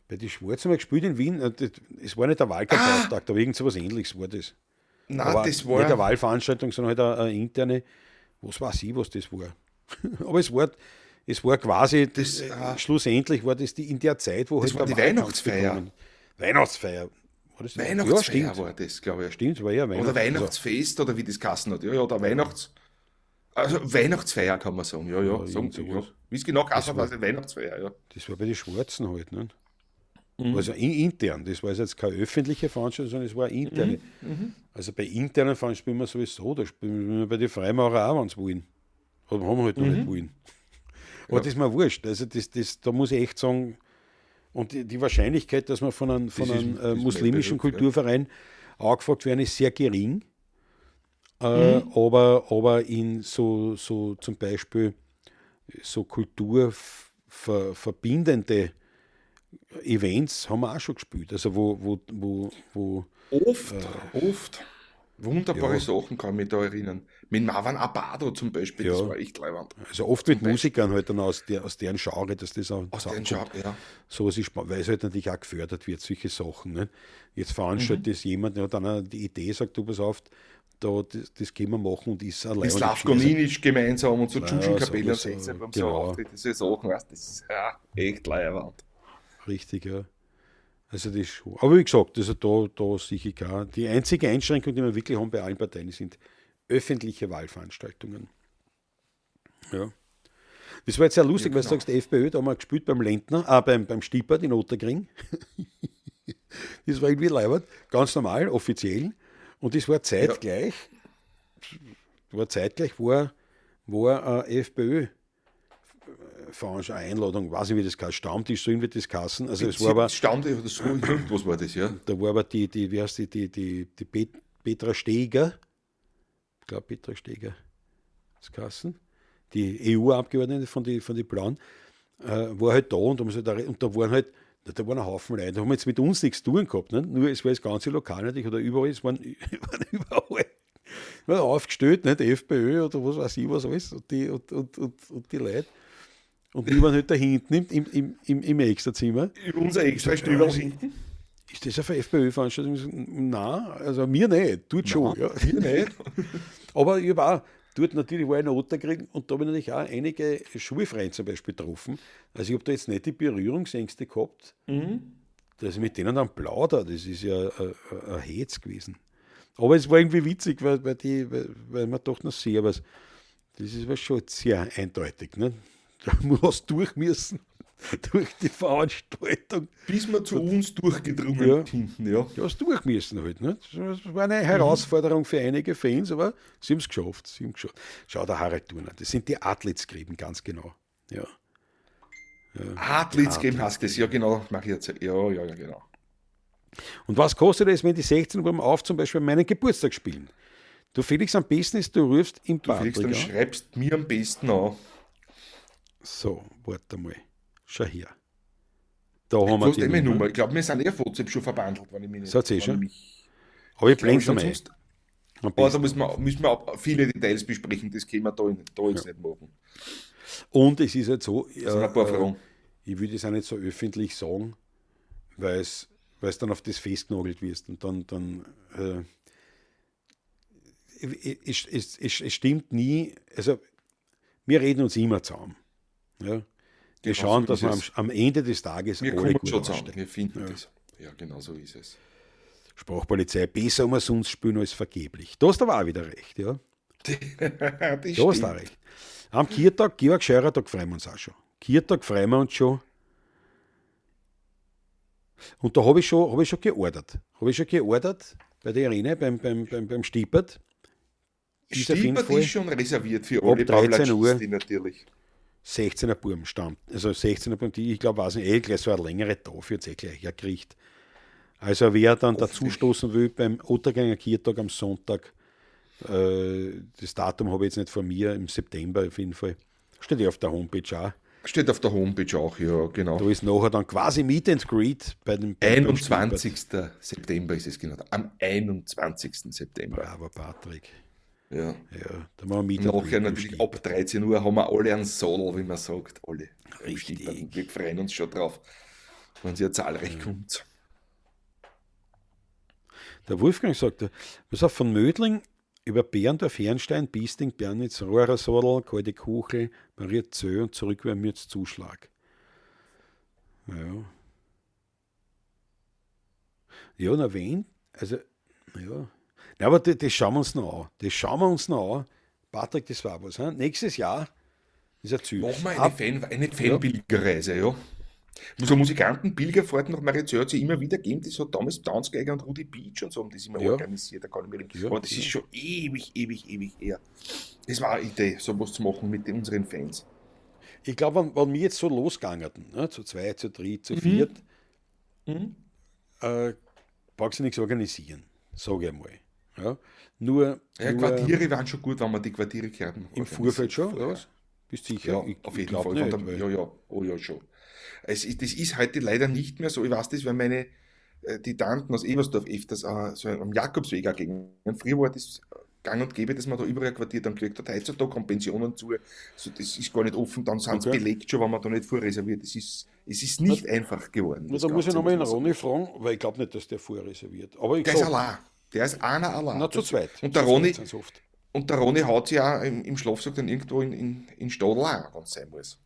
Bei den Schwarzen haben wir gespielt in Wien. Es war nicht der Ah, Wahlkampfauftakt, aber irgend so was Ähnliches war das. nein, Aber das nicht eine war, Wahlveranstaltung, sondern halt eine interne, was weiß ich, was das war. Aber es war quasi, das, schlussendlich war das die in der Zeit, wo das halt war der die Wahlkampf Weihnachtsfeier. begonnen. Weihnachtsfeier. War das die? Ja, Weihnachtsfeier stimmt. war das, glaube ich. Stimmt, war ja Oder Weihnachts. Also, Weihnachtsfest oder wie das Kassen hat. Ja, ja, der Weihnachts. Also Weihnachtsfeier kann man sagen. Ja, ja, ja, sagen, irgend ja. sowas. Wie es genau Das geheißen hat, war, weiß ich, Weihnachtsfeier, ja. das war bei den Schwarzen halt, ne? Also Mhm. intern, das war jetzt keine öffentliche Veranstaltung, sondern es war interne. Mhm. Mhm. Also bei internen Veranstaltungen spielen wir sowieso, da spielen wir bei den Freimaurer auch, wenn sie wollen. Aber haben wir halt noch nicht Mhm. wollen. Aber Ja, das ist mir wurscht. Also da muss ich echt sagen, und die Wahrscheinlichkeit, dass wir von einem, von das ist, einem das ist mein muslimischen Beruf, ja. Kulturverein angefragt werden, ist sehr gering. Mhm. Aber in so zum Beispiel so kulturverbindende Events haben wir auch schon gespielt. Also wo Oft, oft. Wunderbare ja, Sachen kann ich mich da erinnern. Mit Marwan Abado zum Beispiel, das ja, war echt leiwand. also oft mit Zum Beispiel. Musikern halt dann aus deren Genre, dass das auch Aus den zusammenkommt. Genre, ja. Sowas ist, weil es halt natürlich auch gefördert wird, solche Sachen. Ne? Jetzt veranstaltet Mhm. das jemand, der hat dann die Idee, sagt, du pass auf, da, das können wir machen und ist Mit allein und Slavko gescheit. Also, Ninic gemeinsam und so naja, Tschuschenkapelle und sowas, 16 beim so genau, Auftritt, diese Sachen, weißt du, das ist ja echt leiwand. richtig, ja. Also das schon. Aber wie gesagt, also da sicher kein. Die einzige Einschränkung, die wir wirklich haben bei allen Parteien, sind öffentliche Wahlveranstaltungen. Ja. Das war jetzt sehr Ja, lustig, weil du genau. sagst, FPÖ, da haben wir gespielt beim Lendner, beim Stippert in Otterkring. Das war irgendwie leibend, ganz normal, offiziell. Und das war Ja, zeitgleich, war FPÖ. Einladung, weiß ich, wie das heißt, Stammtisch, so irgendwie das Kassen. Also es war aber, Bezirksstammtisch oder so, irgendwas war das, ja. da war aber die, wie heißt die Petra Steger, ich glaube Petra Steger, das Kassen, die EU-Abgeordnete von die Blauen, war halt da und, haben sie da, und da waren halt, da waren ein Haufen Leute, da haben jetzt mit uns nichts zu tun gehabt, ne? Nur es war das ganze Lokal natürlich oder überall, es waren, waren überall war aufgestellt, nicht FPÖ oder was weiß ich was alles und die, und die Leute. Und die waren halt da hinten im Extrazimmer. Über unser Ich extra sag, Stüberl hinten. ist das eine FPÖ-Veranstaltung? Nein, also mir nicht, tut schon. Nein, Ja. wir nicht. Aber ich habe auch, dort natürlich war ich in Otterkring und da habe ich natürlich auch einige Schulfreunde zum Beispiel getroffen. Also ich habe da jetzt nicht die Berührungsängste gehabt, dass ich mit denen dann plauder. Das ist ja ein Hetz gewesen. Aber es war irgendwie witzig, weil man doch noch sehr was. Das ist was schon sehr eindeutig. Ne? Da musst du durch müssen, durch die Veranstaltung. Bis wir zu uns durchgedrungen Ja. hinten, ja. Ja, hast durch müssen halt. Ne? Das war eine Herausforderung für einige Fans, aber sie haben es geschafft. Sie haben's geschafft. Schau, der Harald Thurner, das sind die Adlitzgräben, ganz genau. Ja. Adlitzgräben heißt das, ja genau, mach ich jetzt. Ja, ja, ja, genau. Und was kostet es, wenn die 16 Buben auf zum Beispiel meinen Geburtstag spielen? Du Felix, am besten ist, du rufst im Du Felix, Patrick dann an. schreibst mir am besten an. So, warte mal. Schau her. Da haben wir Du hast die eh meine Nummer. Nummer. Ich glaube, wir sind eh auf WhatsApp schon verbandelt, wenn ich mich nicht. Seid ihr eh wenn schon? ich mich- Aber ich glaub blende schon, mal ein. sonst- Am Aber da besten. müssen wir viele Details besprechen, das können wir da jetzt nicht machen. Und es ist halt so, Das sind ein paar Fragen. ich würde es auch nicht so öffentlich sagen, weil es dann auf das festgenagelt wirst und dann es stimmt nie, also wir reden uns immer zusammen. Ja? Wir Genau schauen, so dass ist wir es. am Ende des Tages Wir alle kommen gut schon zusammen, aussteigen. wir finden das. Ja, genau so ist es. Sprachpolizei, besser umsonst spielen als vergeblich. Da hast du aber auch wieder recht, ja. Das Da hast du auch stimmt. recht. Am Kirtag, Georg Scheurer, da freuen wir uns auch schon. Kirtag freuen wir uns schon. Und da habe ich schon geordert. Habe ich schon geordert bei der Irene, beim Stiepert. Ist auf jeden Stiepert Fall ist schon reserviert für ab alle 13 Uhr. Pavlatschisti natürlich. 16er Buben stammt. Also 16er Buben, die, ich glaube, weiß nicht, gleich so eine längere Tafel jetzt eh gleich herkriegt. Also wer dann dazustoßen will beim Ottergänger Kirtag am Sonntag, das Datum habe ich jetzt nicht vor mir, im September auf jeden Fall. Steht ja auf der Homepage auch. Steht auf der Homepage auch, ja, genau. Da ist nachher dann quasi Meet and Greet bei dem beim 21. September ist es genau. Am 21. September. Bravo, Patrick. Ja. Ja, da machen wir Meet and Nachher Greet beim natürlich Stiepert. ab 13 Uhr haben wir alle einen Sodel, wie man sagt. Alle. Beim Richtig. Stiepert. Wir freuen uns schon drauf, wenn sie ja zahlreich kommt. Der Wolfgang sagt, pass auf, von Mödling über Bärndorf, Herrnstein, Biesting, Bernitz, Rohrersadel, Kalte Kuchel, Mariazell und zurück über Mürzzuschlag. Ja. Ja, na wen? Also, ja. Na, aber das schauen wir uns noch an. Das schauen wir uns noch an. Patrick, das war was. He? Nächstes Jahr ist ein Ziel. Machen wir Ab, eine Fanpilgerreise, ja. So Musikanten-Pilgerfahrten nach Mariazell hat es ja immer wieder gegeben. Das hat damals Tanzgeiger und Rudi Beach und so haben das immer Ja. organisiert. Da kann ich mich erinnern. Ja, Aber das ja. ist schon ewig, ewig, ewig her. Das war eine Idee, sowas zu machen mit unseren Fans. ich glaube, wenn wir jetzt so losgegangen, ne, zu zwei, zu drei, zu viert, brauchst du nichts organisieren, sage ich einmal. Ja? Nur, Ja, nur Quartiere waren schon gut, wenn man die Quartiere gehört haben. im Vorfeld schon, oder was? Bist du sicher? Ja, Ich, auf ich jeden glaub Fall. nicht, Von der, weil- ja, ja, oh ja, schon. Das ist heute leider nicht mehr so. Ich weiß das, weil meine, die Tanten aus Ebersdorf öfters so am Jakobsweg auch gingen. Früher war das gang und gäbe, dass man da überall ein Quartier dann gekriegt hat. Heutzutage kommen Pensionen zu. So, das ist gar nicht offen, dann sind sie Okay. belegt schon, wenn man da nicht vorreserviert. Es ist nicht einfach geworden. Na, das da muss ich Ganze, nochmal den muss man Ronny fragen, weil ich glaube nicht, dass der vorreserviert. Aber ich sagen. Der ist glaub, allein. Der ist einer allein. na, zu zweit. Und der Zu zweit Ronny, sind's oft. und der Ronny haut sich auch im Schlafsack dann irgendwo in Stadl auch, wenn es sein muss.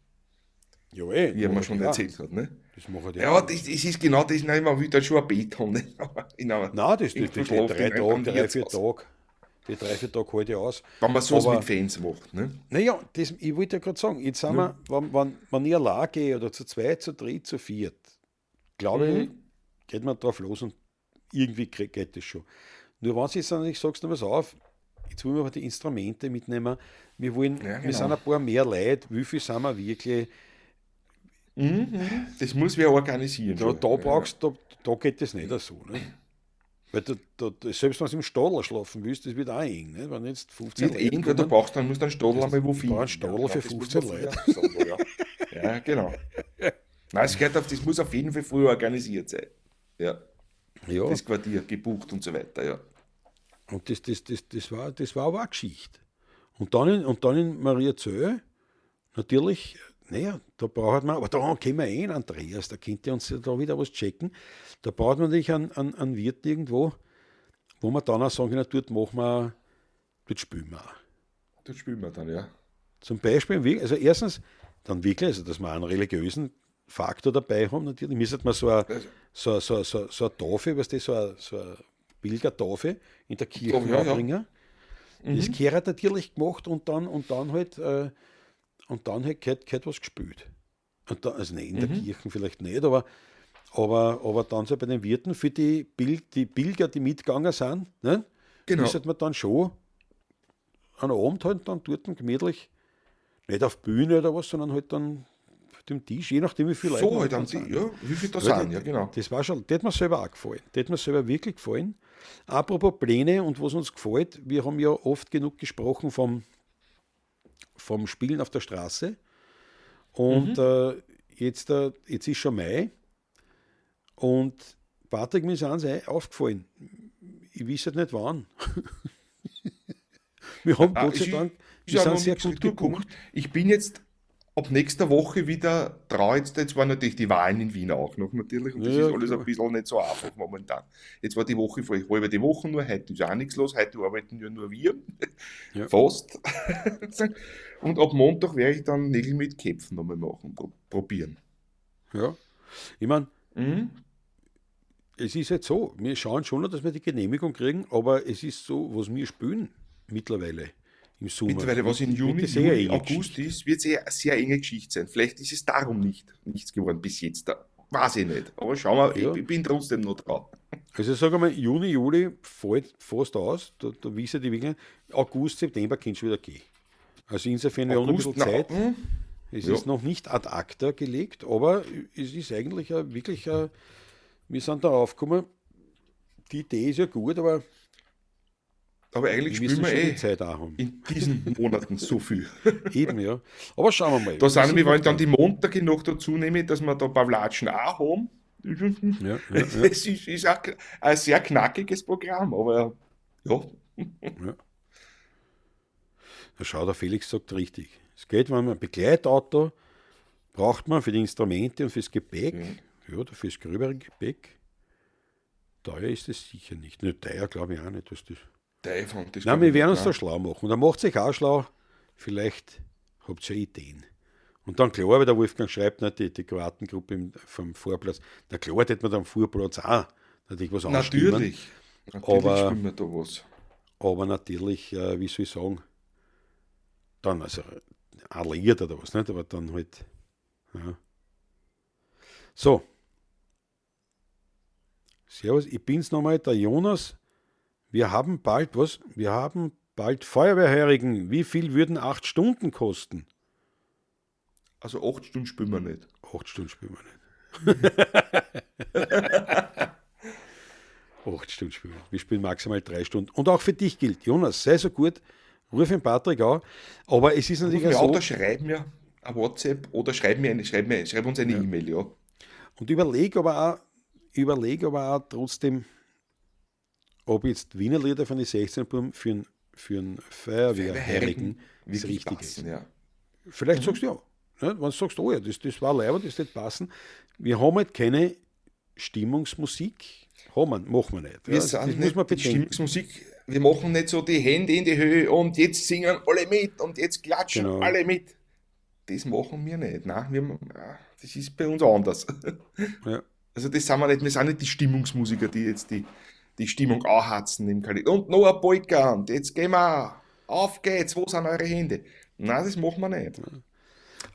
Ja, eh, Wie er mir macht schon die auch. erzählt hat. Ne? Das machen die Ja, auch. das ist genau das, nein, man will da schon ein Bett haben. Ne? Aber in einer, Nein, das, die, irgendwo die, die schlaft drei in einem Tage, drei, vier Wirtshaus. Tage. Die 3, 4 Tage halte ich aus. Wenn man sowas Aber- mit Fans macht. Ne? Naja, das, ich wollte ja gerade sagen, jetzt sind wir, wenn ich allein gehe oder zu zweit, zu dritt, zu viert, glaube ich, geht man drauf los und irgendwie geht das schon. Nur wenn du jetzt natürlich sagst, na, pass auf, jetzt wollen wir aber die Instrumente mitnehmen, wir wollen, Ja, wir genau. sind ein paar mehr Leute, wie viel sind wir wirklich? Das muss wer organisieren. Da, schon. da Ja. brauchst da, da geht das nicht so. Ne? Weil da, selbst wenn du im Stadl schlafen willst, das wird auch eng. Ne? Wenn jetzt 15 Wird Leute eng, weil du kommen, brauchst, dann musst du einen Stadl einmal wo finden. brauchst einen Stadl Ja, für das muss 15 man Leute. früher sagen, ja. Ja, genau. Nein, es gehört auf, das muss auf jeden Fall früher organisiert sein. Ja, ja, das Quartier gebucht und so weiter, ja. und das war aber auch eine Geschichte. Und dann in Mariazell, natürlich, naja, da braucht man, aber da kennen wir eh einen Andreas, da könnte uns ja da wieder was checken. Da braucht man natürlich einen Wirt irgendwo, wo man dann auch sagen kann, dort machen wir, dort spielen wir auch. Das spielen wir dann, ja. Zum Beispiel, also erstens, dann wirklich, also dass wir einen religiösen Faktor dabei haben, natürlich müsste man so eine Tafel, weißt du, so eine Pilgertafel in der Kirche Ja, ja. anbringen. Das gehört natürlich gemacht und dann halt, gehört was gespielt. Und da, also nein, in der Kirche vielleicht nicht, aber dann so bei den Wirten für die, die Pilger, die mitgegangen sind, ne, Genau. müsste man dann schon am Abend halt dann dort gemütlich, nicht auf Bühne oder was, sondern halt dann dem Tisch, je nachdem, wie viele Leute so halt am Tisch, ja, wie viel da sind, ja, genau. Das war schon, das hat mir selber auch gefallen. Das hat mir selber wirklich gefallen. Apropos Pläne und was uns gefällt, wir haben ja oft genug gesprochen vom Spielen auf der Straße. Und jetzt ist schon Mai. Und Patrick, mir ist eins aufgefallen. Ich weiß halt nicht wann. Wir haben Gott sei Dank, wir sind sehr gut gebucht. Ich bin jetzt ab nächster Woche wieder dran. Jetzt waren natürlich die Wahlen in Wien auch noch natürlich. Und das ist alles ein bisschen nicht so einfach momentan. Jetzt war die Woche, halbe die Woche nur, heute ist auch nichts los, heute arbeiten ja nur wir. Ja. Fast. Und ab Montag werde ich dann Nägel mit Köpfen nochmal machen, probieren. Ja, ich meine, es ist halt so, wir schauen schon noch, dass wir die Genehmigung kriegen, aber es ist so, was wir spielen mittlerweile im Sommer. Mittlerweile, was in Juni, Juli, August ist, wird es eine sehr enge Geschichte sein. Vielleicht ist es darum nichts geworden bis jetzt. Da weiß ich nicht. Aber schauen wir, ja. Ich bin trotzdem noch dran. Also sagen wir mal, Juni, Juli fällt fast aus, da wissen die wirklich, August, September kann schon wieder gehen. Also insofern, wir haben ein bisschen Zeit. Es ist noch nicht ad acta gelegt, aber es ist eigentlich wir sind darauf gekommen, die Idee ist ja gut, aber eigentlich spielen wir die Zeit auch haben. In diesen Monaten so viel. Eben, ja. Aber schauen wir mal. Da sind wir, wollen dann die Montage noch dazu nehmen, dass wir da Pavlatschen auch haben. Ja. Es ist auch ein sehr knackiges Programm, aber ja. Ja. Na schau, der Felix sagt richtig. Es geht, wenn man ein Begleitauto braucht man für die Instrumente und fürs Gepäck, ja, oder fürs gröbere Gepäck. Teuer ist es sicher nicht. Nicht teuer, glaube ich auch nicht, dass das. Das Nein, wir werden uns da schlau machen. Und dann macht sich auch schlau. Vielleicht habt ihr ja Ideen. Und dann klar, weil der Wolfgang schreibt, ne, die Kroatengruppe vom Vorplatz. Na klar, hätte man da am Vorplatz auch natürlich was anstimmen. Natürlich spielen wir da was. Aber natürlich, wie soll ich sagen, dann, also alliiert oder was, nicht? Aber dann halt. Ja. So. Servus, ich bin's nochmal, der Jonas. Wir haben bald, was? Wir haben bald Feuerwehrheurigen. Wie viel würden 8 Stunden kosten? Also 8 Stunden spielen wir nicht. 8 Stunden spielen wir nicht. 8 Stunden spielen wir. Wir spielen maximal 3 Stunden. Und auch für dich gilt, Jonas, sei so gut, ruf den Patrick an. Aber es ist natürlich auch so. Oder schreib mir ein WhatsApp oder schreib uns eine E-Mail, ja. Und überleg aber auch trotzdem, ob jetzt Wiener Lieder von den 16 Buben für einen Feuerwehrheurigen das Richtige passen, ist. Ja. Vielleicht sagst du ja. Ne? Wenn du sagst, oh ja, das war leider, das wird passen. Wir haben halt keine Stimmungsmusik. Machen wir nicht. Wir sind das muss man bedenken. Stimmungsmusik, wir machen nicht so die Hände in die Höhe und jetzt singen alle mit und jetzt klatschen alle mit. Das machen wir nicht. Nein, das ist bei uns anders. Ja. Also das sind wir nicht, wir sind nicht die Stimmungsmusiker, die jetzt die Stimmung anhatzen im Kalender. Und noch ein Polka und jetzt gehen wir, auf geht's, wo sind eure Hände? Nein, das machen wir nicht. Ja.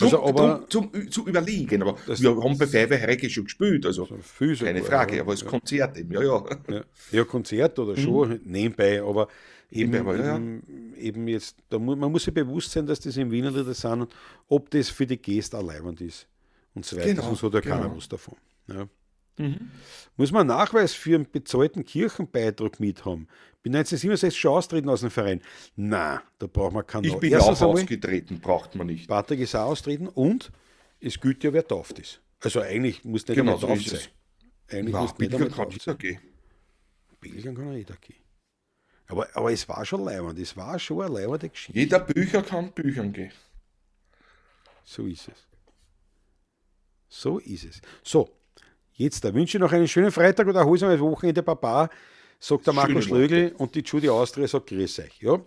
Also, zum Überlegen, aber wir haben bei Feuerwehrheurige schon gespielt, also keine Frage, aber das Konzert eben, ja. Ja, Konzert oder schon nebenbei, aber eben jetzt, man muss sich bewusst sein, dass das im Wiener Lieder sind und ob das für die Gäste allein ist und so weiter, genau, sonst hat ja keiner was davon. Ja. Mhm. Muss man einen Nachweis für einen bezahlten Kirchenbeitrag mithaben? Bin 1967 schon austreten aus dem Verein. Nein, da braucht man keinen Nachweis. Ich bin erstens auch ausgetreten, braucht man nicht. Patrick ist auch austreten und es gilt ja, wer tauft ist. Also eigentlich muss nicht einmal tauft sein. Eigentlich muss nicht einmal tauft sein. Pilgern kann jeder gehen. Aber es war schon leibend, es war schon eine leibende Geschichte. Jeder Bücher kann Büchern gehen. So ist es. So ist es. So, jetzt, da wünsche ich noch einen schönen Freitag oder erholsames Wochenende, Papa, sagt der Marco Schlögl und die Judy Austria sagt grüß euch. Ja?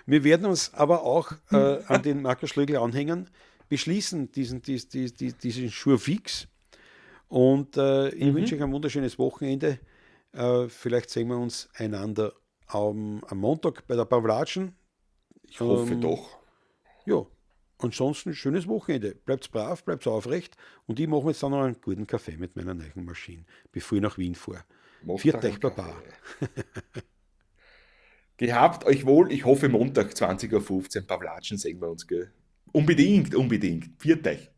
Wir werden uns aber auch an den Marco Schlögl anhängen, beschließen diesen Schurfix und ich wünsche euch ein wunderschönes Wochenende. Vielleicht sehen wir uns einander am Montag bei der Pavlatschen. Ich hoffe doch. Ja. Ansonsten schönes Wochenende. Bleibt brav, bleibt aufrecht. Und ich mache mir jetzt dann noch einen guten Kaffee mit meiner neuen Maschine, bevor ich nach Wien fahre. Viert euch, Baba. Gehabt euch wohl. Ich hoffe, Montag 20:15 Uhr Pavlatschen sehen wir uns. Gell? Unbedingt, unbedingt. Viert euch.